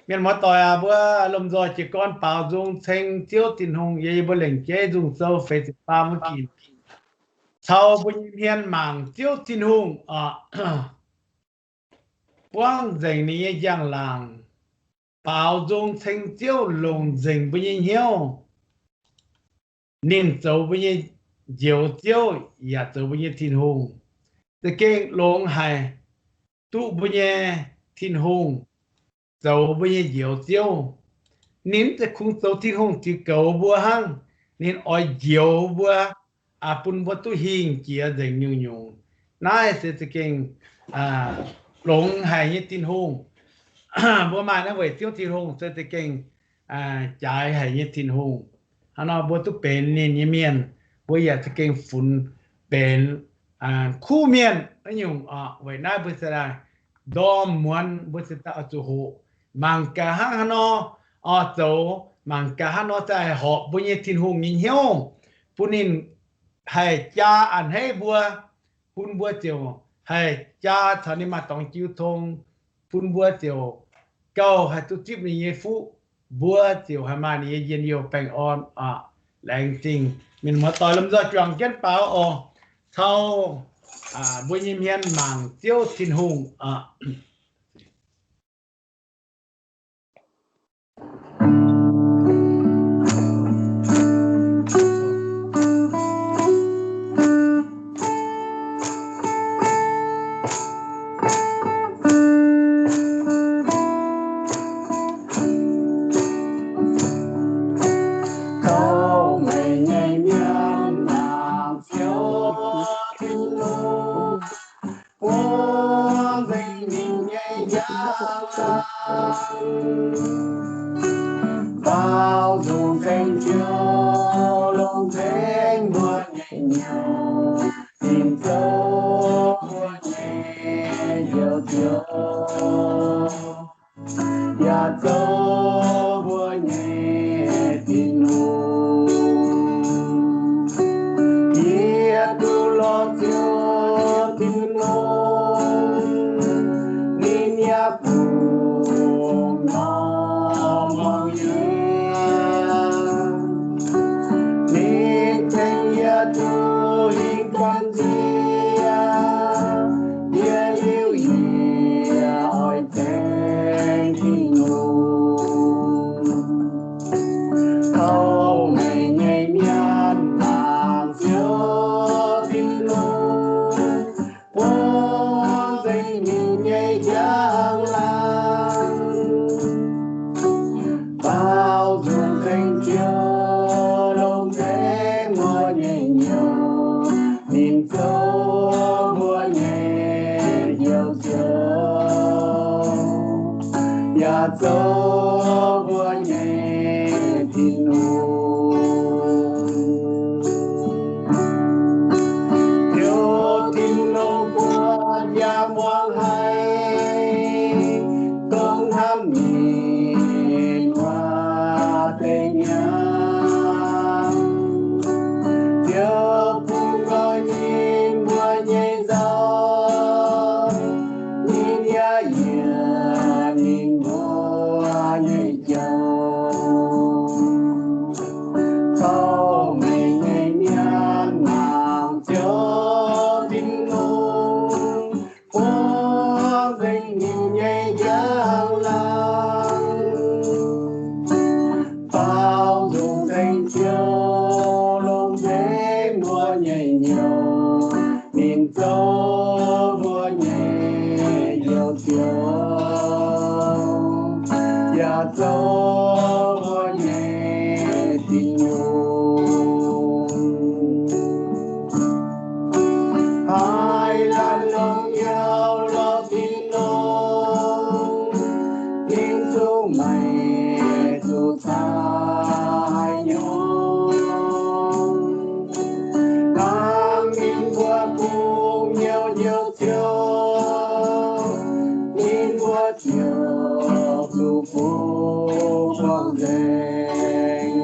Mienh muoz-doic aac, mbuo lomh nzoih jiez gorn baaux nzung ceng Ziouv Tin-Hungh. Yie, yie mbuo lengc jeiv nzung sou feix ziepc faam wuov ginc, cau mbuo nyei hmien mangc Ziouv Tin-Hungh oc. Buangv nzengc ninh nyei njang-laangc, baaux nzung ceng Ziouv, longc nzengc mbuo nyei hnyouv. Ninh zoux mbuo nyei Njoux Ziouv yaac zoux mbuo nyei Tin-Hungh. Za'gengh longx haic, duqv mbuo nyei Tin-Hungh zoux mbuo nyei Njoux Ziouv. Ninh mv zeiz kungx zoux Tin-Hungh ziux goux mbuo hnangv, ninh oix njoux mbuo, bun mbuo duqv hingh jiex nzengc nyungc-nyungc. Naaiv se za'gengh longx haic nyei Tin-Hungh. Mbuo maaih naaiv weic Ziouv Tin-Hungh se za'gengh jaaix haic nyei Tin-Hungh. Hnangv nor mbuo duqv benx ninh nyei mienh, mbuo yaac za'gengh funx benx kuv mienh naaiv nyungc oc. Weic naaiv mbuo se ndorm muonz mbuo se daaih oix zuqc hoqc, mangc gaax hnangv haaix nor oix zoux, mangc gaax hnangv nor daaih horpc mbuo nyei Tin-Hungh nyei hnyouv, bun ninh haih jaa a'hneiv mbuo, bun mbuo ziouc haih jaa caux ninh maaih dorngx jiu tong, bun mbuo ziouc gauh haih duqv zipv ninh nyei fuqv, mbuo ziouc haih maaih ninh nyei njien-youh baengh orn oc. Laengz zingh mienh muoz-doic lomh nzoih juangc jienv baaux oc. Cau mbuo nyei hmien mangc Ziouv Tin-Hungh oc. Tov meih nyei mienh mangc Ziouv Tin-Hungh, buangv nzengc ninh nyei njang-laangc, baaux nzung ceng Ziouv, longc nzengc mbuo nyei hnyouv. Ninh zoux mbuo nyei Njoux Ziouv, yaac zoux mbuo nyei Tin-Hungh. Yie duqv lorz Ziouv Tin-Hungh, ninh yaac bungx norm muangx yie. Ninh tengx yie duqv hingh gan nziex, yie liuz yie oix tengx Tin-Hungh. Tov meih nyei mienh mangc Ziouv Tin-Hungh, buangv nzengc ninh nyei njang-laangc, baaux nzung ceng Ziouv, longc nzengc mbuo nyei hnyouv. Ninh zoux mbuo nyei Njoux Ziouv, yaac zoux mbuo nyei Tin-Hungh. Ziouv Tin-Hungh buatc yaac muangx haiz, dongh hnamv ninh waac deix nyei. Ziouv bungx nqoi ninh mbuo nyei nzauh, ninh yaac yietc ninh mbuo nyei jauv. Tov meih nyei mienh mangc Ziouv Tin-Hungh, buangv nzengc ninh nyei njang-laangc, baaux nzung ceng Ziouv, longc nzengc mbuo nyei hnyouv. Ninh zoux mbuo nyei Njoux Ziouv, yaac zoux mbuo nyei Tin-Hungh. Haih laanh longx nyauv lorz Tin-Hungh, ninh zuqc maiv zuqc cai nyungc. Hnangv ninh mbuo bungx hnyouv Njoux Ziouv, ninh mbuo ziouc zuqc bungx gorngv nzengc.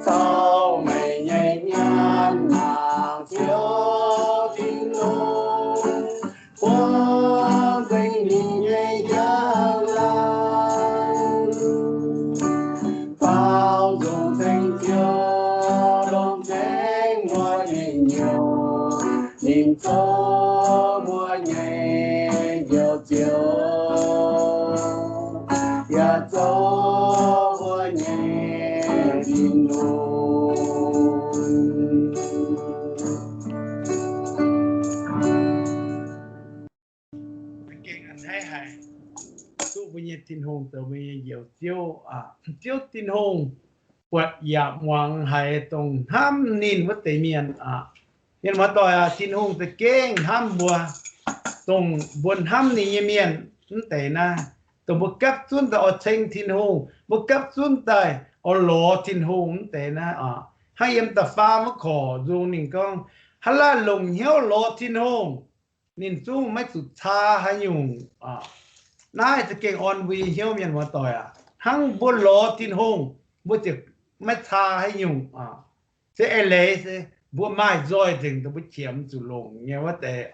Tov meih nyei mienh mangc Ziouv Tin-Hungh, buangv nzengc ninh nyei mbuo nyei Tin-Hungh zoux mbuo nyei Njoux Ziouv. Ziouv Tin-Hungh buatc yaac muangx haiz dongh hnamv ninh wuov deix mienh aqv. Mienh muoz-doic aac, Tin-Hungh za'gengh hnamv mbuo. Dongh mbuo hnamv ninh nyei mienh wuov deix naaiv, dongh mbuo gapv zunv daaih oix ceng Tin-Hungh, mbuo gapv zunv daaih oix lorz Tin-Hungh wuov deix naaiv aqv. Hnangv yiem da'faam wuov korc nzung ninh gorngv, hnangv laanh longc hnyouv lorz Tin-Hungh, ninh zungv maiv zuqc caa haaix nyungc. Naaiv za'gengh orn mbuo nyei hnyouv, mienh muoz-doic aac. Hnangv mbuo lorz Tin-Hungh, mbuo ziouc maiv caa haaix nyungc. Se eix leiz se mbuo maaih nzoih nzengc dongh mbuo qiemx zuqc longc nyei wuov deix.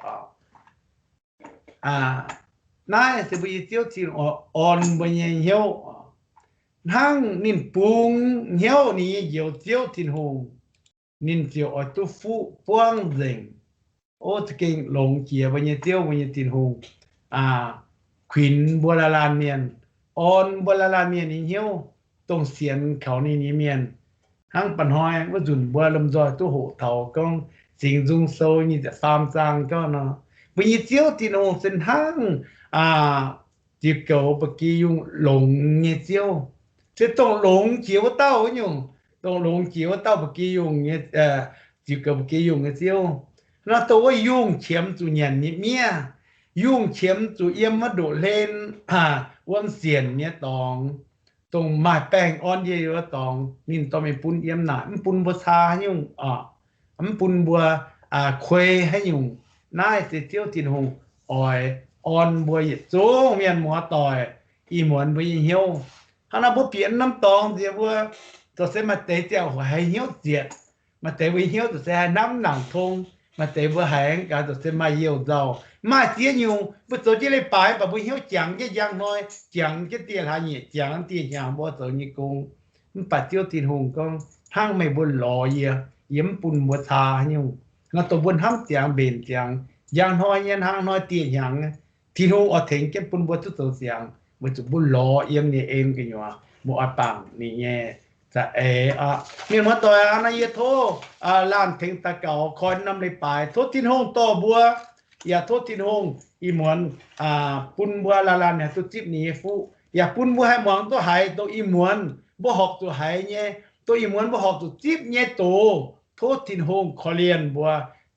Naaiv se mbuo nyei Ziouv Tin-Hungh orn mbuo nyei hnyouv. Hnangv ninh bungx hnyouv ninh nyei Njoux Ziouv Tin-Hungh, ninh ziouc oix duqv fuqv buangv nzengc. O, za'gengh longx jiex mbuo nyei Ziouv, mbuo nyei Tin-Hungh, kuinx mbuo laanh laanh mienh, orn mbuo laanh laanh mienh nyei hnyouv, dongh sienx kaux ninh nyei mienh. Hnangv mba'hnoi wuov nzunc mbuo lomh nzoih duqv hoqc taux gorngv Singx Nzung Sou nyic ziepc faam zaang gorngv nor, mbuo nyei Ziouv Tin-Hungh se hnangv ziux goux ba'gi yungh longx nyei Ziouv. Se dongh longx jiex wuov dauh wuov nyungc, dongh longx jiex wuov dauh ba'gi yungh nyei, ziux goux ba'gi yungh nyei Ziouv. Nor dongh wuov yungh qiemx zuqc nyanc nyei miev, yungh qiemx zuqc yiem wuov ndoqv hlen wuom sienc nyei dorngx, dongh maaih baengh orn ndie wuov dorngx, ninh dorh mingh bun yiem naaic, mv bun mbuo caa haaix nyungc, mv bun mbuo kuei haaix nyungc. Naaiv se Ziouv Tin-Hungh oix orn mbuo yietc zungv mienh muoz-doic, ih muonz mbuo nyei hnyouv. Hnangv nor mbuo bieqc norm dorngx nziex mbuo, zoux se maaih deix ziangh hoc haiz hnyouv zietc, maaih deix mbuo hnyouv zoux se haiz hnamv nangc tong, maaih deix mbuo haiz gaax zoux se maaih youh nzauh, maaih ziex nyungc mbuo zoux jienv leiz-baaix mv baac mbuo hnyouv jangx jienv njang hnoi, jangx jienv dieh hlaax nyieqc, jangx dieh hnyangx mbuo zoux nyei gong. Mv baac Ziouv Tin-Hungh gorngv, hnangv meih mbuo lorz yie, yie mv bun mbuo caa haaix nyungc. Nor dongh mbuo hnamv ziangx mbenc ziangx, njang hnoi nyei hnangv hnoi dieh hnyangx, Tin-Hungh oix tengx jienv bun mbuo duqv zoux ziangx, weic zuqc mbuo lorz yiem ninh en gu'nyuoz, mbuo oix bangc ninh nyei za'eix aqv. Mienh muoz-doic aac, nor yie tov laanh tengx daux gaux koi norm leiz-baaix, tov Tin-Hungh dorh mbuo, yaac tov Tin-Hungh ih muonz bun mbuo laanh laanh haih duqv zipv ninh nyei fuqv, yaac bun mbuo haih muangx duqv haiz dongh ih muonz mbuo horpc zuqc haiz nyei, dongh ih muonz mbuo horpc zuqc zipv nyei doz. Tov Tin-Hungh korv-lienh mbuo,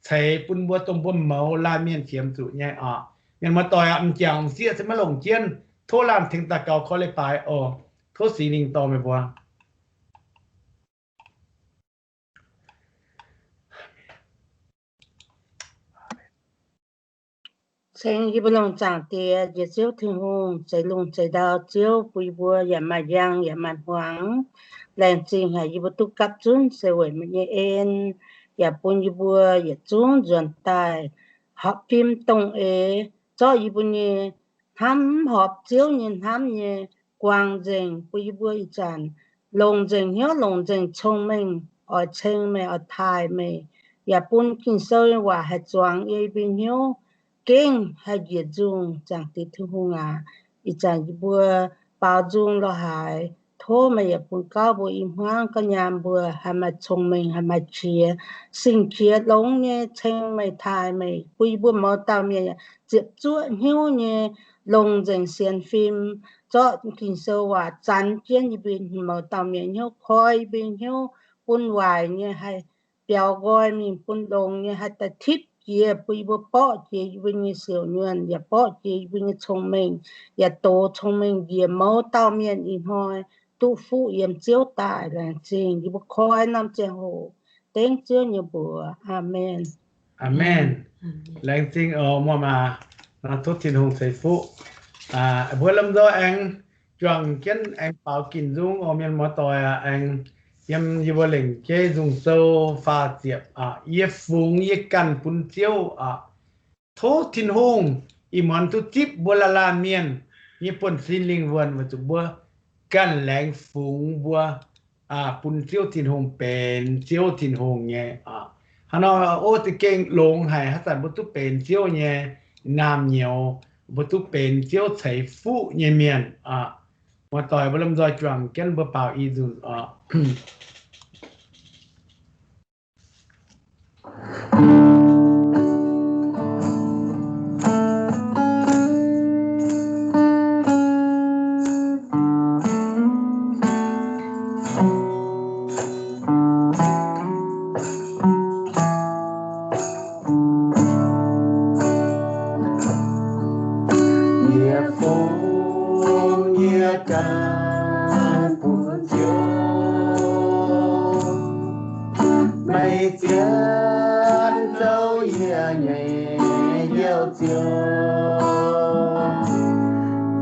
ceix bun mbuo dongh mbuo mouz laanh mienh qiemx zuqc nyei aqv. Mienh muoz-doic aac, m'jangc m'sieqv se maiv longc jienv, tov laanh tengx daux gaux koi leiz-baaix oc. Tov Singx Lingh dorh meih mbuo. Ceng yie mbuo longc Zaangc Diex, njiec Ziouv Tin-Hungh, zeix lungh zeix ndau Ziouv bun yie mbuo yaac maaih njang yaac maaih hmuangx. Laengz zingh haic yie mbuo duqv gapv zunv se weic meih nyei en, yaac bun yie mbuo yietc zungv nzuonx daaih horpc fim dongh eix, zorqv yie mbuo nyei hnamv mv horpc Ziouv nyei hnamv nyei guangc nzengc, bun yie mbuo ih zanc longc nzengc hnyouv, longc nzengc cong-mengh oix ceng meih, oix taaih meih, yaac bun Ging-Sou nyei waac haih zuangx yie mbuo hnyouv, gengh haih njiec nzungh. Zaangc Diex Tin-Hungh aac, ih zanc yie mbuo baaux nzung lorz haaix, tov meih yaac bun gauv mbuo i hmuangv gauh nyaam mbuo haih maaih cong-mengh, haih maaih qiex, sing qiex longx nyei ceng meih, taaih meih, bun yie mbuo mouz dauh mienh ziepc zuoqv hnyouv nyei longc nzengc sienx fim, zorqv Ging-Sou waac zanx jienv yie mbuo mouz dauh mienh hnyouv, koi yie mbuo hnyouv, bun waaic nyei haih biaux nqoi mingh, bun longx nyei haih daaih tipv jiex, bun yie mbuo borqv jiex yie mbuo nyei siouc nyuonh, yaac borqv jiex yie mbuo nyei cong-mengh, yaac dox cong-mengh njiec mouz dauh mienh ih hnoi duqv fuqv yiem Ziouv daaih. Laengz zingh yie mbuo koi norm ziangh hoc dengv Ziouv nyei mbuox. Aamen. Aamen. Laengz zingh oc muoz-maah. Tov Tin-Hungh ceix fuqv. Mbuo lomh nzoih aengx juangc jienv aengx baaux ginc nzung oc mienh muoz-doic aac. Aengx yiem yie mbuo lengc jeiv nzung sou faah ziepc aqv, yie fungx yie ganh bun Ziouv aqv. Tov Tin-Hungh ih muonz duqv zipv mbuo laanh laanh mienh nyei buonv-sin lingh wuonh weic zuqc mbuo ganh laengz fungx mbuo bun Ziouv Tin-Hungh benx Ziouv Tin-Hungh nyei aqv. Hnangv nor, o, za'gengh longx haic, haaix zanc mbuo duqv benx Ziouv nyei naamh nyouz, mbuo duqv benx Ziouv ceix fuqv nyei mienh aqv. Muoz-doic mbuo lomh nzoih juangc jienv mbuo baaux i nzunc aqv. gan bun Ziouv. Meih zien zoux yie nyei Njoux Ziouv.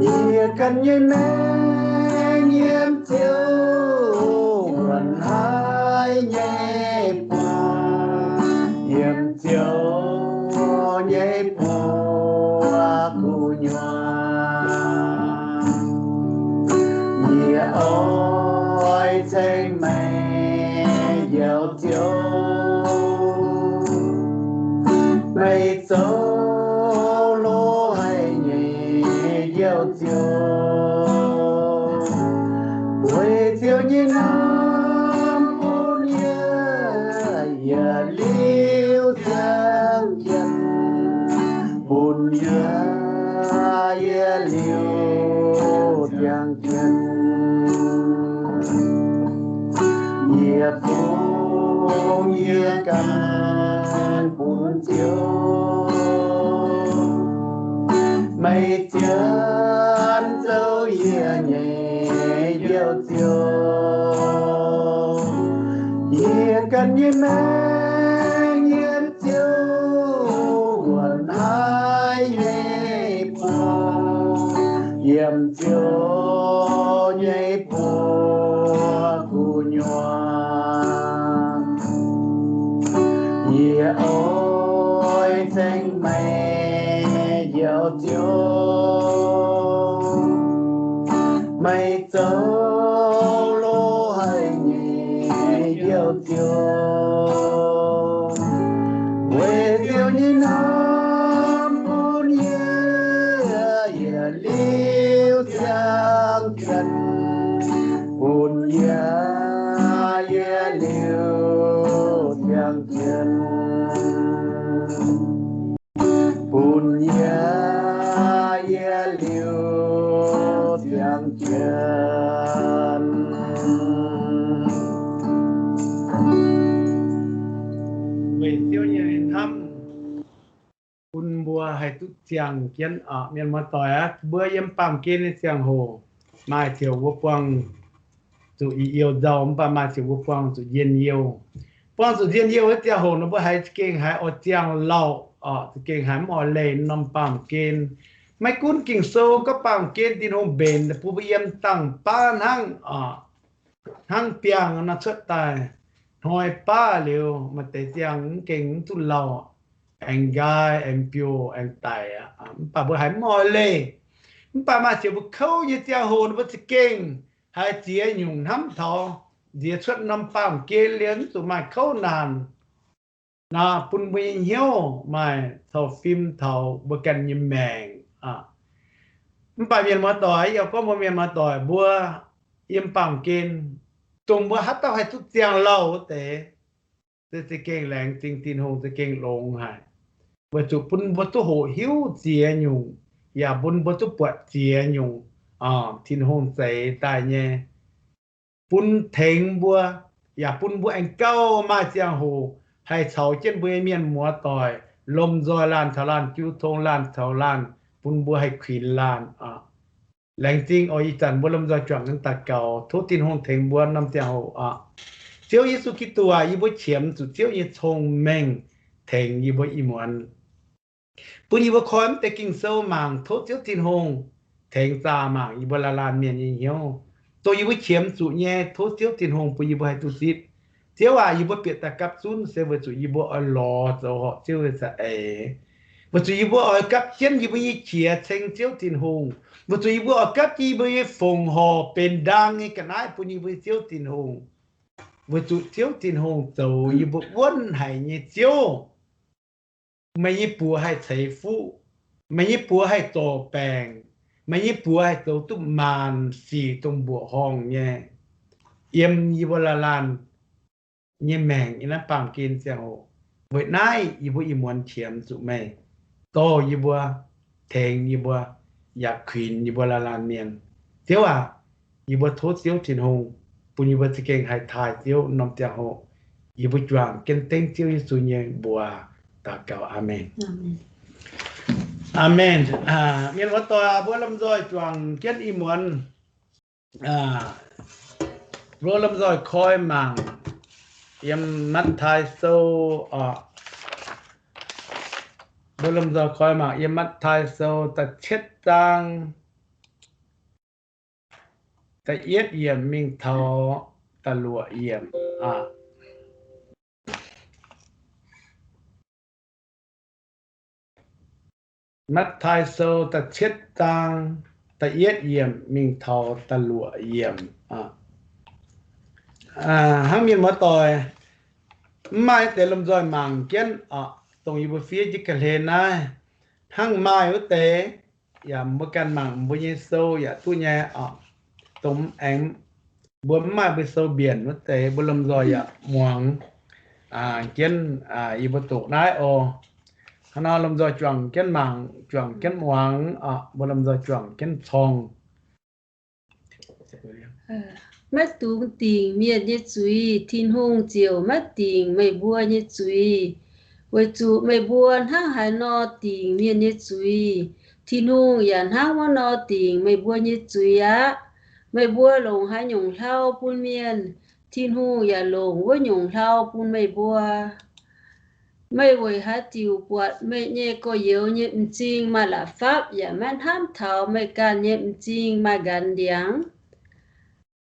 Yie gan nyei maengc yiem Ziouv wuonh-haic nyei buoz, yiem Ziouv nyei buoz gu'nyuoz. Yie oix ceng meih Njoux Ziouv. Meih zoux loz-haic nyei Njoux Ziouv. Weic Ziouv nyei hnamv bun yie, yie liuz ziangh jienv. Bun yie, yie liuz ziangh jienv. Yie bungx yie ganh bun Ziouv. Meih zien zoux yie nyei Njoux Ziouv. Yie ganh nyei maengc yiem Ziouv wuonh-haic nyei buoz, yiem Ziouv nyei buoz gu'nyuoz. Yie oix ceng meih Njoux Ziouv. Meih zoux loz-haic nyei Njoux Ziouv. Weic Ziouv nyei hnamv bun yie, yie liuz ziangh jienv. Bun yie, yie liuz ziangh jienv. Bun yie, yie liuz ziangh jienv. Weic Ziouv nyei hnamv bun mbuo haih duqv ziangh jienv. Aa, mienh muoz-doic aac, mbuo yiem baamh gen nyei ziangh hoc maaih ziouc mbuo buangh zuqc i youh nzauh, mv baac maaih ziouc mbuo buangh zuqc njien-youh. Buangh zuqc njien-youh wuov ziangh hoc nor, mbuo haiz za'gengh haiz oix ziangh lauh, oc, za'gengh haiz mv oix leih norm baamh gen. Maiv gunv Ging-Sou gorngv baamh gen Tin-Hungh mbenc bun mbuo yiem dangh baav hnangv, oc, hnangv biangh nor cuotv daaih hnoi baav liuz, maaih deix ziangh mv gengh mv duqv lauh, aengx nqaai, aengx biouv, aengx daic aqv. Mv baac mbuo haiz mv oix leih. Mv baac maaih ziouc mbuo kouv nyei ziangh hoc nor, mbuo za'gengh haiz ziex nyungc hnamv taux nziex cuotv norm baamh gen liuz, mv zuqc maaih kouv naanc nor, bun mbuo nyei hnyouv maaih cau fim taux mbuo ganh nyei maengc aqv. Mv baac mienh muoz-doic, yie gorngv mbuo mienh muoz-doic mbuo yiem baamh gen, dongh mbuo haaix dauh haih duqv ziangh lauh wuov deix, se za'gengh laengz zingh Tin-Hungh za'gengh longx haic, weic zuqc bun mbuo duqv hoqc hiuv ziex nyungc, yaac bun mbuo duqv buatc ziex nyungc, aa, Tin-Hungh zeix daaih nyei, bun tengx mbuo, yaac bun mbuo aengx gauh maaih ziangh hoc haih caux jienv mbuo nyei mienh muoz-doic lomh nzoih laanh caux laanh, jiu tong laanh caux laanh, bun mbuo haih kuinx laanh aqv. Laengz zingh oc. Ih zanc mbuo lomh nzoih juangc jienv daux gaux, tov Tin-Hungh tengx mbuo norm ziangh hoc aqv. Ziouv Yesu Giduc aac, yie mbuo qiemx zuqc Ziouv nyei cong-mengh tengx yie mbuo ih muonz, bun yie mbuo koi mv deix Ging-Sou mangc, tov Ziouv Tin-Hungh tengx zaah mangc yie mbuo laanh laanh mienh nyei hnyouv. Dongh yie mbuo qiemx zuqc nyei, tov Ziouv Tin-Hungh bun yie mbuo haih duqv zipv. Ziouv aac, yie mbuo bieqc daaih gapv zunv se weic zuqc yie mbuo oix lorz zoux horpc Ziouv nyei za'eix, weic zuqc yie mbuo oix gapv jienv yie mbuo nyei qiex ceng Ziouv Tin-Hungh, weic zuqc yie mbuo oix gapv jienv yie mbuo nyei fongc horc benx ndaang nyei ga'naaiv bun yie mbuo nyei Ziouv Tin-Hungh, weic zuqc Ziouv Tin-Hungh zoux yie mbuo wuonv haic nyei Ziouv. Meih nyei buoz haih ceix fuqv, meih nyei buoz haih zorc baengc, meih nyei buoz haih zoux duqv maanc sic dongh mbuoqc horngh nyei yiem yie mbuo laanh laanh nyei maengc yiem naaiv baamh gen ziangh hoc. Weic naaiv yie mbuo ih muonz qiemx zuqc meih, dorh yie mbuo, tengx yie mbuo, yaac kuinx yie mbuo laanh laanh mienh. Ziouv aac, yie mbuo tov Ziouv Tin-Hungh bun yie mbuo za'gengh haih taaih Ziouv norm ziangh hoc. Yie mbuo juangc jienv dengv Ziouv Yesu nyei mbuox daux gaux. Aamen. Aamen. Mienh muoz-doic, mbuo lomh nzoih juangc jienv ih muonz Mbuo lomh nzoih koi mangc yiem Matv^taai Sou oc. Mbuo lomh nzoih koi mangc yiem Matv^taai Sou da'cietv zaang da'yietv yiemc mingh taux da'luoqc yiemc aqv. Matv^taai Sou da'cietv zaang da'yietv yiemc mingh taux da'luoqc yiemc. Hnangv mienh muoz-doic, mv maaih deix lomh nzoih mangc jienv oc, dongh yie mbuo fiev jienv ga'hlen naaiv, hnangv maaih wuov deix, yaac mbuo ganh mangc mbuo nyei sou yaac duqv nyei oc. Dongh aengx mbuo mv maaih mbuo sou mbienc wuov deix, mbuo lomh nzoih yaac muangx jienv yie mbuo doqc naaiv oc. Hnangv nor lomh nzoih juangc jienv mangc, juangc jienv muangx oc, mbuo lomh nzoih juangc jienv corng. Maiv dungx dingc mienh nyei zuiz, Tin-Hungh ziouc maiv dingc meih mbuo nyei zuiz. Weic zuqc meih mbuo hnangv haaix nor dingc mienh nyei zuiz, Tin-Hungh yaac hnangv wuov nor dingc meih mbuo nyei zuiz aqv. Meih mbuo longc haaix nyungc hlau bun mienh, Tin-Hungh yaac longc wuov nyungc hlau bun meih mbuo. Meih weic haaix diuc buatc meih nyei gorx-youz nyei m'zing maaih la'fapv yaac maiv hnamv taux meih ganh nyei m'zing maaih nqanx ndiangx?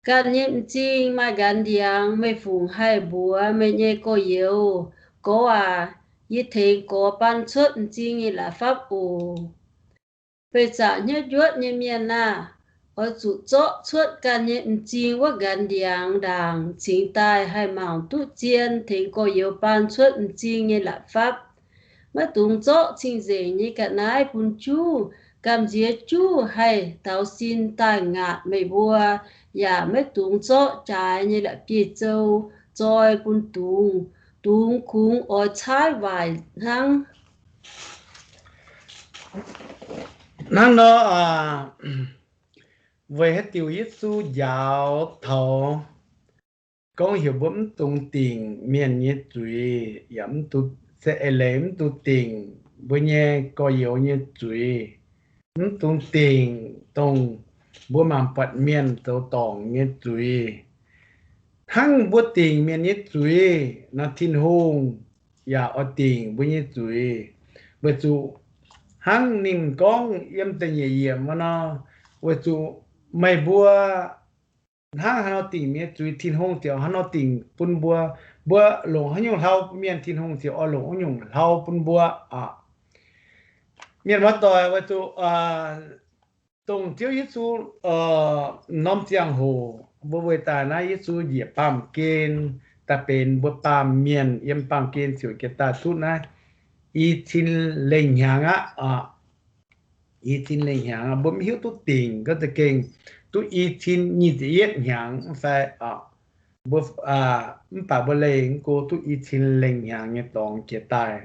Ganh nyei m'zing maaih nqanx ndiangx, meih fungc haih mbuox meih nyei gorx-youz, Gorx aac, yie tengx gorx baan cuotv m'zing nyei la'fapv oc? Beih zaqc hnyouv njuotv nyei mienh aah! Oix zuqc zorqv cuotv ganh nyei m'zing wuov nqanx ndiangx ndaangc cingx daaih haih mangc duqv zien tengx gorx-youz baan cuotv m'zing nyei la'fapv. Maiv dungx zorqv cing-nzengc nyei ga'naaiv bun juv, gamh nziex juv haih taux sin daaih ngaatc meih mbuo, yaac maiv dungx zorqv jaaix nyei la'bieiv-zou zoi bun dungz. Dungz kungx oix caaiv waaic hnangv. Hnangv nor, weic haaix diuc Yesu njaaux taux gorngv heuc mbuo mv dungx dingc mienh nyei zuiz, yaac mv dungx, se eix leiz mv dungx dingc mbuo nyei gorx-youz nyei zuiz, mv dungx dingc dongh mbuo mangc buatc mienh zoux dorngc nyei zuiz. Hnangv mbuo dingc mienh nyei zuiz nor, Tin-Hungh yaac oix dingc mbuo nyei zuiz. Weic zuqc hnangv ninh gorngv yiem da'nyeic yiemc wuov nor, weic zuqc meih mbuo hnangv haaix nor dingc mienh nyei zuiz, Tin-Hungh ziouc hnangv nor dingc bun mbuo. Mbuo longc haaix nyungc hlau bun mienh, Tin-Hungh ziouc oix longc wuov nyungc hlau bun mbuo aqv. Mienh muoz-doic, weic zuqc dongh Ziouv Yesu norm ziangh hoc mbuo weic daaih naaiv Yesu njiec baamh gen daaih benx mbuo baamh mienh yiem baamh gen ziouc jiex daaih duqv naaiv i cin lengh hnyangx aqv. I cin lengh hnyangx, mbuo mv hiuv duqv dingc gorngv za'gengh duqv i cin nyic ziepc yietv hnyangx fai mbuo, mv baac mbuo leih mv go duqv i cin lengh hnyangx nyei dorngx jiex daaih.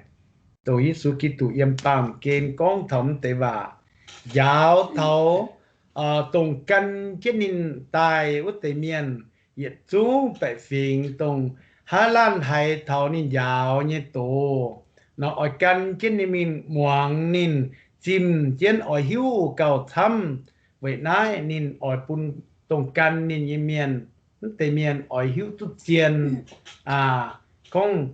Dongh Yesu Giduc yiem baamh gen gorngv taux mv deix waac, njaaux taux dongh gan jienv ninh daaih wuov deix mienh, yietc zungv baeqc fingx dongh haaix laanh haiz taux ninh njaaux nyei doz nor, oix gan jienv ninh mingh muangx ninh, zimh jienv oix hiuv gauh camv. Weic naaiv ninh oix bun dongh gan ninh nyei mienh, mv deix mienh oix hiuv duqv zien gorngv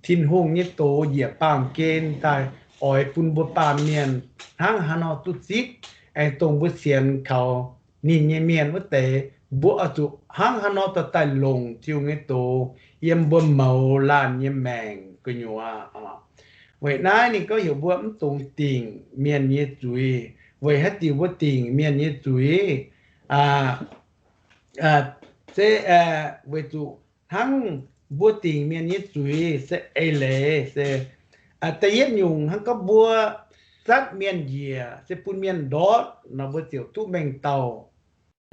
Tin-Hungh nyei doz njiec baamh gen daaih oix bun mbuo baamh mienh hnangv haaix nor duqv zipv, aengx dongh mbuo sienx kaux ninh nyei mienh wuov deix, mbuo oix zuqc hnangv haaix nor dorh daaih longc Tin-Hungh nyei doz yiem mbuo mouz laanh nyei maengc gu'nyuoz. Weic naaiv ninh gorngv heuc mbuo mv dungx dingc mienh nyei zuiz. Weic haaix diuc mbuo dingc mienh nyei zuiz? Se weic zuqc hnangv mbuo dingc mienh nyei zuiz se eix leiz se, da'yietv nyungc hnangv gorngv mbuo zatv mienh njiec se bun mienh ndortv nor, mbuo ziouc duqv mengh dauh,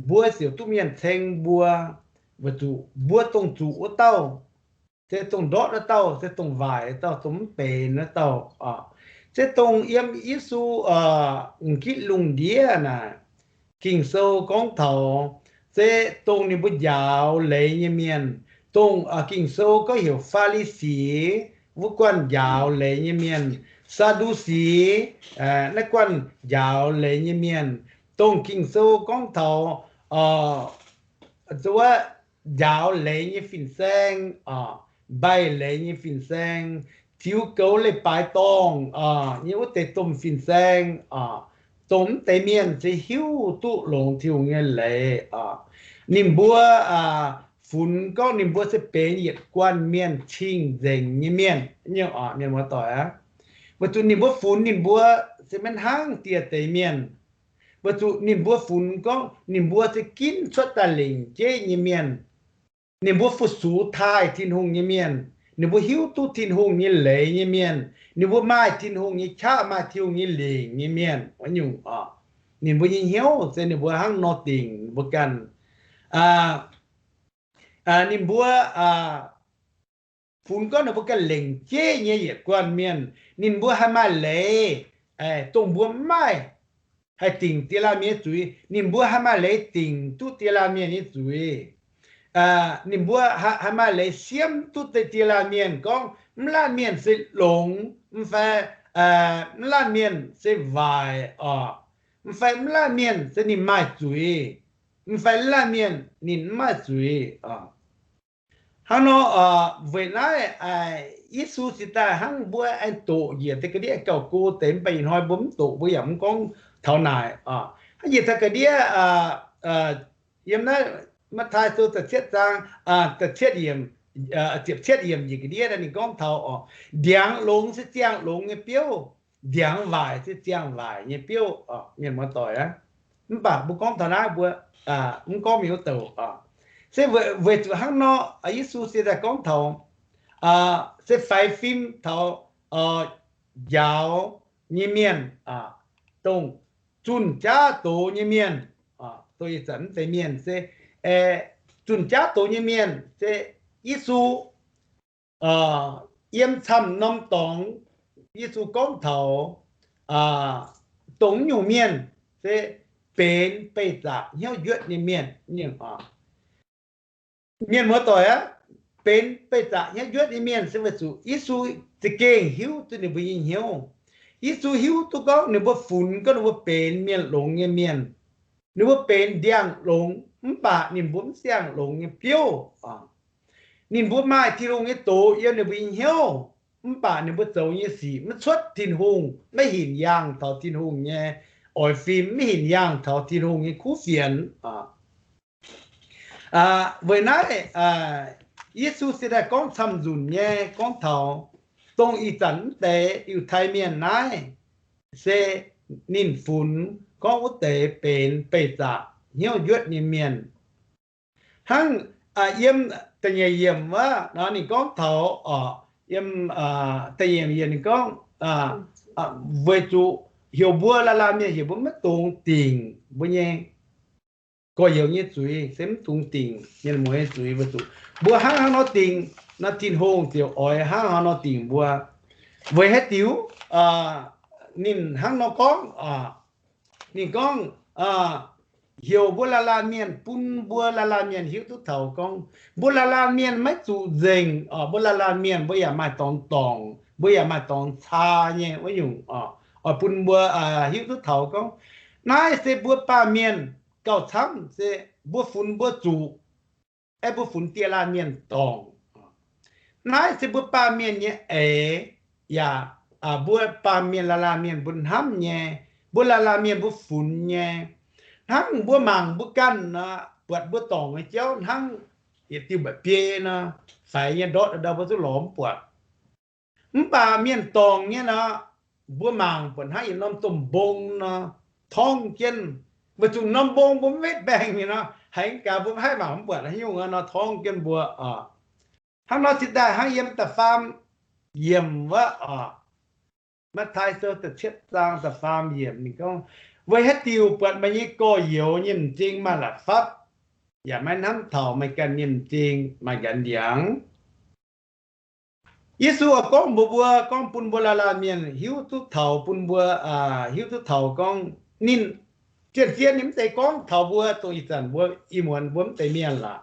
mbuo ziouc duqv mienh ceng mbuo, weic zuqc mbuo dongh zuqc wuov dauh, se dongh ndortv wuov dauh, se dongh waaic wuov dauh, dongh mv benx wuov dauh. Se dongh yiem Yesu m'nqipv lungh ndiev naaic, Ging-Sou gorngv taux se dongh ninh mbuo njaaux leiz nyei mienh, dongh Ging-Sou gorngv heuc Faa^li^si wuov guanh njaaux leiz nyei mienh, Saa^ndu^si naaiv guanh njaaux leiz nyei mienh, dongh Ging-Sou gorngv taux zuov njaaux leiz nyei fin-saeng, mbaih leiz nyei fin-saeng, tiux goux leiz-baaix dorngh nyei wuov deix domh fin-saeng, dongh mv deix mienh se hiuv duqv longx Tin-Hungh nyei leiz. Ninh mbuo funx gorngv ninh mbuo se benx yietc guanh mienh cing-nzengc nyei mienh. Mienh muoz-doic aac, weic zuqc ninh mbuo funx ninh mbuo se maiv hnangv dieh deix mienh. Weic zuqc ninh mbuo funx gorngv ninh mbuo se ginv cuotv daaih lengc jeiv nyei mienh. Ninh mbuo fu-sux taaih Tin-Hungh nyei mienh. Ninh mbuo hiuv duqv Tin-Hungh nyei leiz nyei mienh. Ninh mbuo maaih Tin-Hungh nyei qaqv, maaih Tin-Hungh nyei lingc nyei mienh. Wuov nyungc oc, ninh mbuo nyei hnyouv se ninh mbuo hnangv nor dingc ninh mbuo ganh. Ninh mbuo funx gorngv ninh mbuo ganh lengc jeiv nyei yietc guanh mienh. Ninh mbuo haih maaih leiz dongh mbuo mv maaih, haih dingc dieh laanh mienh nyei zuiz. Ninh mbuo haih maaih leiz dingc duqv dieh laanh mienh nyei zuiz. Ninh mbuo haih maaih leiz siemv duqv dieh laanh mienh gorngv mv laanh mienh se longx, mv fai mv laanh mienh se waaic oc, mv fai mv laanh mienh se ninh maaih zuiz, mv fai mv laanh mienh ninh mv maaih zuiz. Hnangv nor, weic naaiv Yesu cingx daaih hnangv mbuo aengx doqc njiec deix ga'ndiev gauh go deix, mv baac ih hnoi mbuo mv doqc, mbuo yaac mv gorngv taux naaic. Hnangv njiec deix ga'ndiev, yiem naaiv Matv^taai Sou da'cietv zaang, da'cietv yiemc, ziepc cietv yiemc njiec ga'ndiev ninh gorngv taux oc, ndiangx longx se ziangh longx nyei biouv, ndiangx waaic se ziangh waaic nyei biouv. Mienh muoz-doic aac, mv baac mbuo gorngv taux naaiv mbuo mv gorngv mingh wuov douc. Se weic zuqc hnangv nor, Yesu se daaih gorngv taux se faix fim taux njaaux nyei mienh, dongh zunh jaav doz nyei mienh, dongh ih zanc mv deix mienh se zunh jaav doz nyei mienh se Yesu yiem camv norm dorngx, Yesu gorngv taux dongh nyungc mienh se benx beih zaqc hnyouv njuotv nyei mienh. Mienh muoz-doic aac, benx beih zaqc hnyouv njuotv nyei mienh se weic zuqc Yesu za'gengh hiuv duqv ninh mbuo nyei hnyouv. Yesu hiuv duqv gorngv ninh mbuo funx gorngv ninh mbuo benx mienh longx nyei mienh. Ninh mbuo benx ndiangx longx, mv baac ninh mbuo mv ziangh longx nyei biouv. Ninh mbuo maaih Tin-Hungh nyei doz yiem ninh mbuo nyei hnyouv, mv baac ninh mbuo zoux nyei sic maiv cuotv Tin-Hungh, maiv hinc yaangh taux Tin-Hungh nyei oix fim, maiv hinc yaangh taux Tin-Hungh nyei kuv fienx. Weic naaiv Yesu se daaih gorngv camv nzunc nyei gorngv taux dongh ih zanc mv deix Yiutai Mienh naaiv, se ninh funx gorngv wuov deix benx beih zaqc hnyouv njuotv nyei mienh. Hnangv yiem da'nyeic yiemc wuov nor ninh gorngv taux oc, yiem da'nyeic yiemc ninh gorngv, weic zuqc heuc mbuo laanh laanh mienh heuc mbuo maiv dungx dingc mbuo nyei gorx-youz nyei zuiz, se mv dungx dingc mienh muoz nyei zuiz, weic zuqc mbuo hnangv hnangv nor dingc nor, Tin-Hungh ziouc oix hnangv hnangv nor dingc mbuo. Weic haaix diuc ninh hnangv nor gorngv? Ninh gorngv, heuc mbuo laanh laanh mienh, bun mbuo laanh laanh mienh hiuv duqv taux gorngv mbuo laanh laanh mienh maiv zuqc nzengc. Mbuo laanh laanh mienh mbuo yaac maaih dorngx dorngc, mbuo yaac maaih dorngx caa nyei wuov nyungc, oix bun mbuo hiuv duqv taux gorngv naaiv se mbuo baamh mienh gauh camv, se mbuo funx mbuo zuqc, aeqv, mbuo funx dieh laanh mienh dorngc. Naaiv se mbuo baamh mienh nyei eix, yaac mbuo baamh mienh laanh laanh mienh mbuo hnamv nyei, mbuo laanh laanh mienh mbuo funx nyei. Hnangv mbuo mangc mbuo ganh nor, buatc mbuo dorngc nyei jauv hnangv yietc diuh mba'biei nor, faix nyei ndortv ndau mbuo zungv lorz mv buatc. Mv baac mienh dorngc nyei nor, mbuo mangc buatc hnangv yietc norm domh mbong nor, torngv jienv. Weic zuqc norm mbong mbuo mv wetv mbaengx nyei nor, haiz gaax mbuo mv haih mangc mv buatc haaix nyungc nor, torngv jienv mbuo oc. Hnangv nor cingx daaih hnangv yiem da'faam yiemc wuov oc, Matv^taai Sou da'cietv zaang da'faam yiemc ninh gorngv, weic haaix diuc buatc meih nyei gorx-youz nyei m'zing maaih la'fapv, yaac maiv hnamv taux meih ganh nyei m'zing maaih nqanx ndiangx? Yesu oix gorngv mbuox mbuo, gorngv bun mbuo laanh laanh mienh hiuv duqv taux, bun mbuo hiuv duqv taux gorngv ninh, zien-zien ninh mv zeiz gorngv taux mbuo dongh ih zanc mbuo ih muonz mbuo mv deix mienh laac.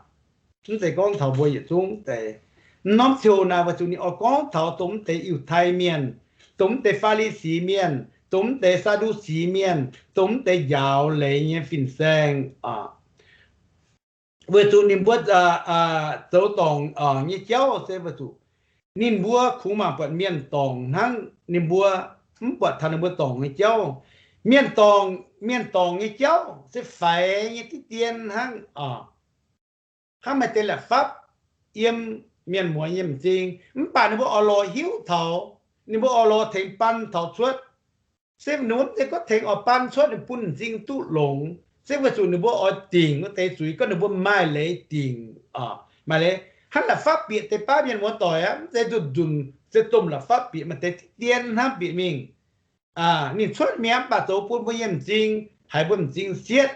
Mv zeiz gorngv taux mbuo yietc zungv deix. M'normh ziouc naaic weic zuqc ninh oix gorngv taux dongh mv deix Yiutai Mienh, dongh mv deix Faa^li^si Mienh, dongh mv deix Saa^ndu^si Mienh, dongh mv deix njaaux leiz nyei fin-saeng oc. weic zuqc ninh mbuo zoux dorngc nyei jauv se weic zuqc ninh mbuo kungx mangc buatc mienh dorngc hnangv, ninh mbuo mv buatc taux ninh mbuo dorngc nyei jauv. Mienh dorngc, mienh dorngc nyei jauv se faix nyei diqv dien hnangv. Hnangv maaih deix la'fapv yiem mienh muoz nyei m'zing, mv baac ninh mbuo oix lorz hiuv taux, ninh mbuo oix lorz tengx baan taux cuotv. Se ninh mbuo mv zeiz gorngv tengx oix baan cuotv ninh bun m'zing duqv longx, se weic zuqc ninh mbuo oix dingc wuov deix zuiz, gorngv ninh mbuo maaih leiz dingc, maaih leiz hnangv la'fapv bieqc deix baav mienh muoz-doic aqv. Mv zeiz nzunc-nzunc se domh la'fapv bieqc, maaih deix diqv dien hnangv bieqc mingh. Ninh cuotv mi'aqv, mv baac zoux bun mbuo nyei m'zing, haiz mbuo m'zing sietv,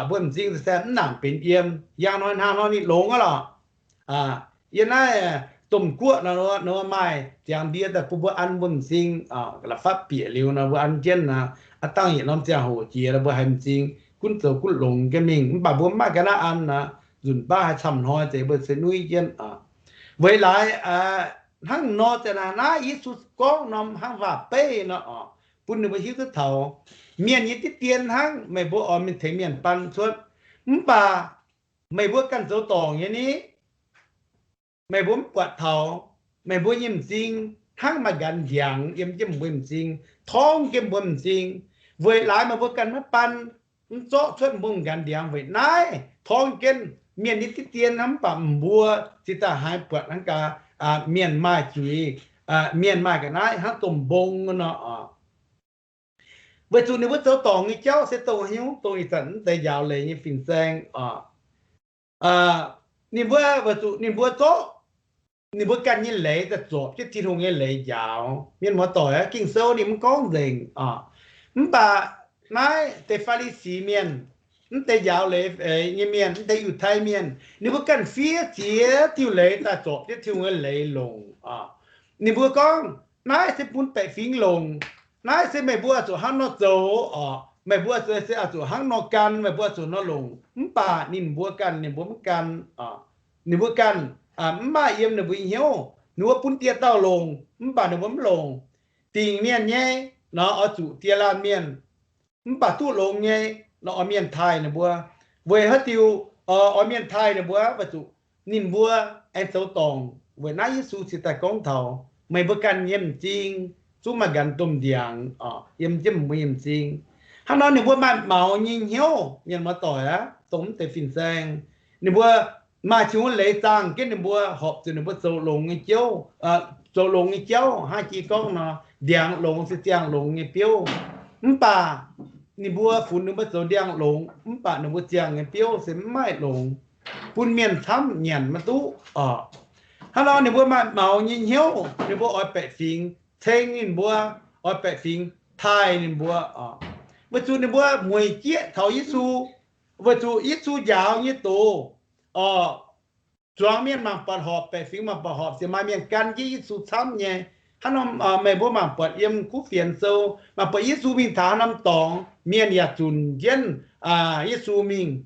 mbuo m'zing se mv nangc benx yiem. Yangh hnoi hnangv nor ninh longx aqv lorqc. Yiem naaiv domh guoqv nor, maaih ziangx ndie daaih bun mbuo an mbuo m'zing. La'fapv bieqc liuz nor mbuo an jienv nor, aav dangh yietc norm ziangh hoc jiex nor mbuo haiz m'zing gunv zoux gunv longx jienv mingh. Mv baac mbuo mv maaih ga'naaiv an nor, nzunc baav haaix camv hnoi deix mbuo se nuiv jienv. Weic laaix hnangv nor ziouc naaiv Yesu gorngv norm hnangv waac-beiv nor, bun ninh mbuo hiuv duqv taux, mienh nyei diqv dien hnangv. Meih mbuo oix mingh tengx mienh baan cuotv, mv baac meih mbuo ganh zoux dorngc nyei ni. Meih mbuo mv buatc taux meih mbuo nyei m'zing hnangv maaih nqanx ndiangx yiem jienv mbuo m'zing, torngv jienv mbuo m'zing. Weic laaix meih mbuo ganh maiv baan, mv zorqv cuotv mbuo m'nqanx ndiangx weic naaiv torngv jienv mienh nyei diqv dien hnangv. Mv baac mbuo cingx daaih haiz buatc hnangv gaax, mienh maaih zuiz, mienh maaih ga'naaiv hnangv domh mbong nor. Weic zuqc ninh mbuo zoux dorngc nyei jauv se dongh haaix nyungc, dongh ih zanc mv deix njaaux leiz nyei fin-saeng. Ninh mbuo weic zuqc ninh mbuo zorqv ninh mbuo ganh nyei leiz daaih zorpc jienv Tin-Hungh nyei leiz njaaux. Mienh muoz-doic aac, Ging-Sou ninh mv gorngv nzengc. Mv baac naaiv deix Faa^li^si Mienh, mv deix njaaux leiz nyei mienh, mv deix Yiutai Mienh, ninh mbuo ganh fiev ziex diuh leiz daaih zorpc jienv Tin-Hungh nyei leiz longc. Ninh mbuo gorngv, naaiv se bun baeqc fingx longc. Naaiv se meih mbuo zuqc hnangv nor zoux oc. Meih mbuo se oix zuqc hnangv nor gan, meih mbuo zuqc nor longc. Mv baac ninh mbuo ganh, ninh mbuo mv gan. Ninh mbuo ganh mv maaih yiem ninh mbuo nyei hnyouv. Ninh mbuo bun dieh dauh longc, mv baac ninh mbuo mv longc. Dingc mienh nyei nor oix zuqc dieh laanh mienh, mv baac duqv longx nyei nor oix mienh taaih ninh mbuo. Weic haaix diuc oix mienh taaih ninh mbuo? Weic zuqc ninh mbuo aengx zoux dorngc. Weic naaiv Yesu cingx daaih gorngv taux, meih mbuo ganh nyei m'zing zungv maaih nqanx domh ndiangx yiem jienv mbuo nyei m'zing. Hnangv nor ninh mbuo maaih maux nyei hnyouv, mienh muoz-doic aac, dongh mv deix fin-saeng. Ninh mbuo maaih Tin-Hungh leiz zaangh jienv ninh mbuo, horpc zuqc ninh mbuo zoux longx nyei jauv, zoux longx nyei jauv hnangv jiex gorngv nor, ndiangx longx se ziangh longx nyei biouv. Mv baac ninh mbuo funx ninh mbuo zoux ndiangx longx, mv baac ninh mbuo ziangh nyei biouv se mv maaih longx, bun mienh camv nyanc maiv duqv oc. Hnangv nor ninh mbuo maaih maux nyei hnyouv, ninh mbuo oix baeqc fingx ceng ninh mbuo, oix baeqc fingx taaih ninh mbuo oc. Weic zuqc ninh mbuo mueic jieqv taux Yesu, weic zuqc Yesu njaaux nyei doz oc, zuangx mienh mangc buatc horpc, baeqc fingx mangc buatc horpc, ziouc maaih mienh gan jienv Yesu camv nyei. Hnangv nor meih mbuo mangc buatc yiem Kuv Fienx Sou, mangc buatc Yesu mingh taux haaix norm dorngx, mienh yaac zunc jienv Yesu mingh,